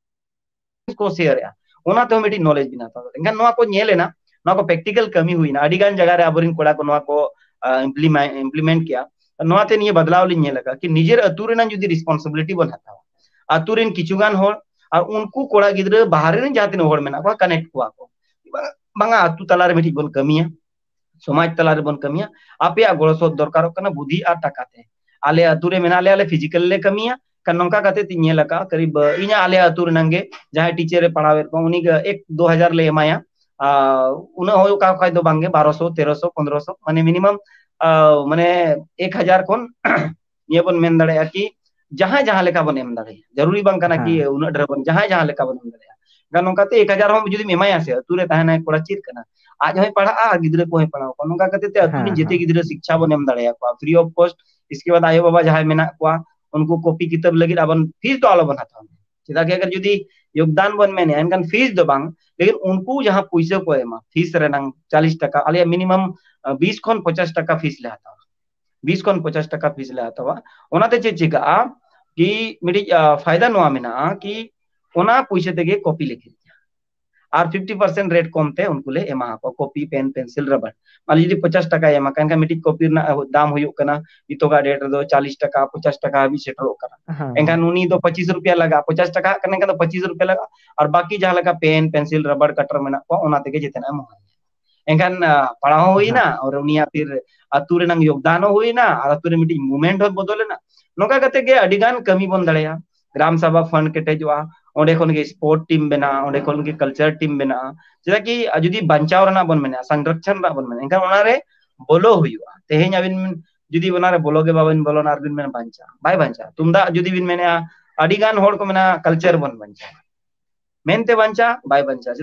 ᱠᱚ share ᱮᱜᱼᱟ, ᱚᱱᱟ ᱛᱮᱦᱚᱸ ᱢᱤᱫᱴᱤᱡ knowledge ᱵᱮᱱᱟᱣ ᱛᱟᱵᱚᱱᱟ᱾ ᱮᱱᱠᱷᱟᱱ ᱱᱚᱣᱟ ᱠᱚ ᱧᱮᱞ ᱮᱱᱟ, ᱱᱚᱣᱟ ᱠᱚ practical ᱠᱟᱹᱢᱤ ᱦᱩᱭᱱᱟ, ᱟᱹᱰᱤ ᱜᱟᱱ ᱡᱟᱭᱜᱟ ᱨᱮ ᱟᱵᱚᱨᱮᱱ ᱠᱚᱲᱟ ᱠᱚ ᱱᱚᱣᱟ ᱠᱚ, ᱟ, implement, implement ᱠᱮᱜᱼᱟ᱾ ᱱᱚᱣᱟᱛᱮ ᱱᱤᱭᱟᱹ ᱵᱟᱫᱞᱟᱣ ᱞᱤᱧ ᱧᱮᱞ ᱟᱠᱟᱫᱟ ᱠᱤ ᱱᱤᱡᱮᱨ ᱟᱹᱛᱩ ᱨᱮᱱᱟᱜ ᱡᱩᱫᱤ responsibility ᱵᱚᱱ ᱦᱟᱛᱟᱣᱟ, ᱟᱹᱛᱩ ᱨᱮᱱ ᱠᱤᱪᱷᱩ ᱜᱟᱱ ᱦᱚᱲ ᱟᱨ ᱩᱱᱠᱩ ᱠᱚᱲᱟ ᱜᱤᱫᱽᱨᱟᱹ ᱵᱟᱦᱨᱮ ᱨᱮᱱ ᱡᱟᱦᱟᱸ ᱛᱤᱱᱟᱹᱜ ᱦᱚᱲ ᱢᱮᱱᱟᱜ ᱠᱚᱣᱟ, connect ᱠᱚᱣᱟ ᱠᱚ, ᱵᱟᱝᱟ ᱟᱹᱛᱩ ᱛᱟᱞᱟ ᱨᱮ ᱢᱤᱫᱴᱤᱡ ᱵᱚᱱ ᱠᱟᱹᱢᱤᱭᱟ, ᱥᱚᱢᱟᱡᱽ ᱛᱟᱞᱟ ᱨᱮᱵᱚᱱ ᱠᱟᱹᱢᱤᱭᱟ, ᱟᱯᱮᱭᱟᱜ ᱜᱚᱲᱚ ᱥᱚᱦᱚᱫ ᱫᱚᱨᱠᱟᱨᱚᱜ ᱠᱟᱱᱟ ᱵᱩᱫᱷᱤ ᱟᱨ ᱴᱟᱠᱟ ᱛᱮ᱾ ᱟᱞᱮ ᱟᱹᱛᱩ ᱨᱮ ᱢᱮᱱᱟᱜ ᱞᱮᱭᱟ, ᱟᱞᱮ physical ᱞᱮ ᱠᱟᱹᱢᱤᱭᱟ᱾ ᱠᱟᱨᱚᱱ ᱱᱚᱝᱠᱟ ᱠᱟᱛᱮ ᱛᱤᱧ ᱧᱮᱞ ᱟᱠᱟᱫᱼᱟ, ᱠᱟᱹᱨᱤᱵ ᱤᱧᱟᱹᱜ ᱟᱞᱮ ᱟᱹᱛᱩ ᱨᱮᱱᱟᱝ ᱜᱮ ᱡᱟᱦᱟᱸᱭ teacher ᱮ ᱯᱟᱲᱦᱟᱣᱮᱫ ᱠᱚᱣᱟ, ᱩᱱᱤ ᱜᱮ ᱮᱠ ᱫᱩ ᱦᱟᱡᱟᱨ ᱞᱮ ᱮᱢᱟᱭᱟ᱾ ᱟᱨ ᱩᱱᱟᱹᱜ ᱦᱚᱸ ᱚᱠᱟ ᱠᱷᱚᱡ ᱫᱚ ᱵᱟᱝᱜᱮ, ᱵᱟᱨᱚᱥᱚ, ᱛᱮᱨᱚᱥᱚ, ᱯᱚᱱᱨᱚᱥᱚ, ᱢᱟᱱᱮ minimum, ᱟ, ᱢᱟᱱᱮ ᱮᱠ ᱦᱟᱡᱟᱨ ᱠᱷᱚᱱ ᱱᱤᱭᱟᱹ ᱵᱚᱱ ᱢᱮᱱ ᱫᱟᱲᱮᱭᱟᱜᱼᱟ ᱠᱤ ᱡᱟᱦᱟᱸᱭ ᱡᱟᱦᱟᱸ ᱞᱮᱠᱟ ᱵᱚᱱ ᱮᱢ ᱫᱟᱲᱮᱭᱟᱜᱼᱟ᱾ ᱡᱟᱹᱨᱩᱨᱤ ᱵᱟᱝ ᱠᱟᱱᱟ ᱠᱤ ᱦᱮᱸ᱾ ᱩᱱᱟᱹᱜ ᱰᱷᱮᱨ ᱵᱚᱱ, ᱡᱟᱦᱟᱸᱭ ᱡᱟᱦᱟᱸ ᱞᱮᱠᱟ ᱵᱚᱱ ᱮᱢ ᱫᱟᱲᱮᱭᱟᱜᱼᱟ᱾ ᱮᱱᱠᱷᱟᱱ ᱱᱚᱝᱠᱟᱛᱮ ᱮᱠ ᱦᱟᱡᱟᱨ ᱦᱚᱸ ᱡᱩᱫᱤᱢ ᱮᱢᱟᱭᱟ ᱥᱮ, ᱟᱹᱛᱩ ᱨᱮ ᱛᱟᱦᱮᱱᱟᱭ, ᱠᱚᱲᱟ ᱪᱮᱫ ᱠᱟᱱᱟ, ᱟᱡ ᱦᱚᱸᱭ ᱯᱟᱲᱦᱟᱜᱼᱟ ᱟᱨ ᱜᱤᱫᱽᱨᱟᱹ ᱠᱚᱦᱚᱸᱭ ᱯᱟᱲᱦᱟᱣ ᱠᱚᱣᱟ᱾ ᱱᱚᱝᱠᱟ ᱠᱟᱛᱮ ᱛᱮ ᱟᱹᱛᱩ ᱨᱮᱱ ᱦᱮᱸ, ᱡᱮᱛᱮ ᱦᱮᱸ᱾ ᱜᱤᱫᱽᱨᱟᱹ ᱥᱤᱠᱪᱷᱟ ᱵᱚᱱ ᱮᱢ ᱫᱟᱲᱮᱭᱟᱠᱚᱣᱟ, free of cost᱾ ᱤᱥᱠᱮ ᱵᱟᱫ ᱟᱭᱳ ᱵᱟᱵᱟ ᱡᱟᱦᱟᱸᱭ ᱢᱮᱱᱟᱜ ᱠᱚᱣᱟ, ᱩᱱᱠᱩ copy ᱠᱤᱛᱟᱹᱵ ᱞᱟᱹᱜᱤᱫ ᱟᱵᱚᱱ fees ᱫᱚ ᱟᱞᱚᱵᱚᱱ ᱦᱟᱛᱟᱣᱟ᱾ ᱪᱮᱫᱟᱜ ᱠᱤ ᱟᱜᱟᱨ ᱡᱩᱫᱤ ᱭᱳᱜᱽᱫᱟᱱ ᱵᱚᱱ ᱢᱮᱱᱮᱜᱼᱟ, ᱮᱱᱠᱷᱟᱱ fees ᱫᱚ ᱵᱟᱝ, ᱞᱮᱠᱤᱱ ᱩᱱᱠᱩ ᱡᱟᱦᱟᱸ ᱯᱩᱭᱥᱟᱹ ᱠᱚ ᱮᱢᱟ, fees ᱨᱮᱱᱟᱝ ᱪᱟᱞᱤᱥ ᱴᱟᱠᱟ, ᱟᱞᱮᱭᱟᱜ minimum, ᱟ, ᱵᱤᱥ ᱠᱷᱚᱱ ᱯᱚᱪᱟᱥ ᱴᱟᱠᱟ fees ᱞᱮ ᱦᱟᱛᱟᱣᱟ᱾ ᱵᱤᱥ ᱠᱷᱚᱱ ᱯᱚᱪᱟᱥ ᱴᱟᱠᱟ fees ᱞᱮ ᱦᱟᱛᱟᱣᱟ᱾ ᱚᱱᱟᱛᱮ ᱪᱮᱫ ᱪᱤᱠᱟᱹᱜᱼᱟ ᱠᱤ ᱢᱤᱫᱴᱤᱡ, ᱟ, ᱯᱷᱟᱭᱫᱟ ᱱᱚᱣᱟ ᱢᱮᱱᱟᱜᱼᱟ ᱠᱤ ᱚᱱᱟ ᱯᱩᱭᱥᱟᱹ ᱛᱮᱜᱮ copy ᱞᱮ ᱠᱤᱨᱤᱧᱟ᱾ ᱟᱨ fifty percent rate ᱠᱚᱢ ᱛᱮ ᱩᱱᱠᱩ ᱞᱮ ᱮᱢᱟ ᱟᱠᱚᱣᱟ, copy, pen, pencil, rubber᱾ ᱢᱟᱱᱮ ᱡᱩᱫᱤ ᱯᱚᱪᱟᱥ ᱴᱟᱠᱟᱭ ᱮᱢᱟ, ᱮᱱᱠᱷᱟᱱ ᱢᱤᱫᱴᱤᱡ copy ᱨᱮᱱᱟᱜ ᱫᱟᱢ ᱦᱩᱭᱩᱜ ᱠᱟᱱᱟ, ᱱᱤᱛᱚᱜᱟᱜ rate ᱨᱮᱫᱚ ᱪᱟᱞᱤᱥ ᱴᱟᱠᱟ, ᱯᱚᱪᱟᱥ ᱴᱟᱠᱟ ᱦᱟᱹᱵᱤᱡ ᱥᱮᱴᱮᱨᱚᱜ ᱠᱟᱱᱟ᱾ ᱦᱮᱸ, ᱮᱱᱠᱷᱟᱱ ᱦᱮᱸ᱾ ᱩᱱᱤ ᱫᱚ ᱯᱚᱸᱪᱤᱥ ᱨᱩᱯᱤᱭᱟ ᱞᱟᱜᱟᱜᱼᱟ, ᱯᱚᱪᱟᱥ ᱴᱟᱠᱟ ᱦᱟᱜ ᱠᱟᱱᱟ, ᱮᱱᱠᱷᱟᱱ ᱫᱚ ᱯᱚᱸᱪᱤᱥ ᱨᱩᱯᱤᱭᱟ ᱞᱟᱜᱟᱜᱼᱟ᱾ ᱟᱨ ᱵᱟᱠᱤ ᱡᱟᱦᱟᱸ ᱞᱮᱠᱟ pen, pencil, rubber, cutter ᱢᱮᱱᱟᱜ ᱠᱚᱣᱟ, ᱚᱱᱟ ᱛᱮᱜᱮ ᱡᱮᱛᱮᱱᱟᱜ ᱮᱢ ᱮᱢᱚᱜᱼᱟ᱾ ᱮᱱᱠᱷᱟᱱ, ᱟ, ᱯᱟᱲᱦᱟᱣ ᱦᱚᱸ ᱦᱩᱭᱱᱟ, ᱦᱮᱸ᱾ ᱟᱨ ᱩᱱᱤᱭᱟᱜ ᱯᱷᱤᱨ ᱟᱹᱛᱩ ᱨᱮᱱᱟᱝ ᱭᱳᱜᱽᱫᱟᱱ ᱦᱚᱸ ᱦᱩᱭᱱᱟ, ᱟᱨ ᱟᱹᱛᱩ ᱨᱮ ᱢᱤᱫᱴᱤᱡ movement ᱦᱚᱸ ᱵᱚᱫᱚᱞᱮᱱᱟ᱾ ᱱᱚᱝᱠᱟ ᱠᱟᱛᱮ ᱜᱮ ᱟᱹᱰᱤ ᱜᱟᱱ ᱠᱟᱹᱢᱤ ᱵᱚᱱ ᱫᱟᱲᱮᱭᱟᱜᱼᱟ᱾ ᱜᱨᱟᱢ ᱥᱟᱵᱷᱟ fund ᱠᱮᱴᱮᱡᱚᱜᱼᱟ, ᱚᱸᱰᱮ ᱠᱷᱚᱱ ᱜᱮ sport team ᱵᱮᱱᱟᱜᱼᱟ, ᱚᱸᱰᱮ ᱠᱷᱚᱱ ᱜᱮ culture team ᱵᱮᱱᱟᱜᱼᱟ᱾ ᱪᱮᱫᱟᱜ ᱠᱤ, ᱟ, ᱡᱩᱫᱤ ᱵᱟᱧᱪᱟᱣ ᱨᱮᱱᱟᱜ ᱵᱚᱱ ᱢᱮᱱᱟ, ᱥᱚᱝᱨᱚᱠᱷᱚᱱ ᱨᱮᱱᱟᱜ ᱵᱚᱱ ᱢᱮᱱᱟ, ᱮᱱᱠᱷᱟᱱ ᱚᱱᱟᱨᱮ ᱵᱚᱞᱚ ᱦᱩᱭᱩᱜᱼᱟ᱾ ᱛᱮᱦᱮᱧ ᱟᱹᱵᱤᱱ ᱡᱩᱫᱤ ᱚᱱᱟᱨᱮ ᱵᱚᱞᱚ ᱜᱮ ᱵᱟᱵᱮᱱ ᱵᱚᱞᱚᱱᱟ ᱟᱨ ᱵᱤᱱ ᱢᱮᱱᱟ ᱵᱟᱧᱪᱟᱜᱼᱟ, ᱵᱟᱭ ᱵᱟᱧᱪᱟᱜᱼᱟ᱾ ᱛᱩᱢᱫᱟᱜ ᱡᱩᱫᱤ ᱵᱤᱱ ᱢᱮᱱᱮᱜᱼᱟ, ᱟᱹᱰᱤ ᱜᱟᱱ ᱦᱚᱲ ᱠᱚ ᱢᱮᱱᱟ ᱠᱟᱞᱪᱟᱨ ᱵᱚᱱ ᱵᱟᱧᱪᱟᱣᱟ, ᱢᱮᱱᱛᱮ ᱵᱟᱧᱪᱟᱜᱼᱟ? ᱵᱟᱭ ᱵᱟᱧᱪᱟᱜᱼᱟ᱾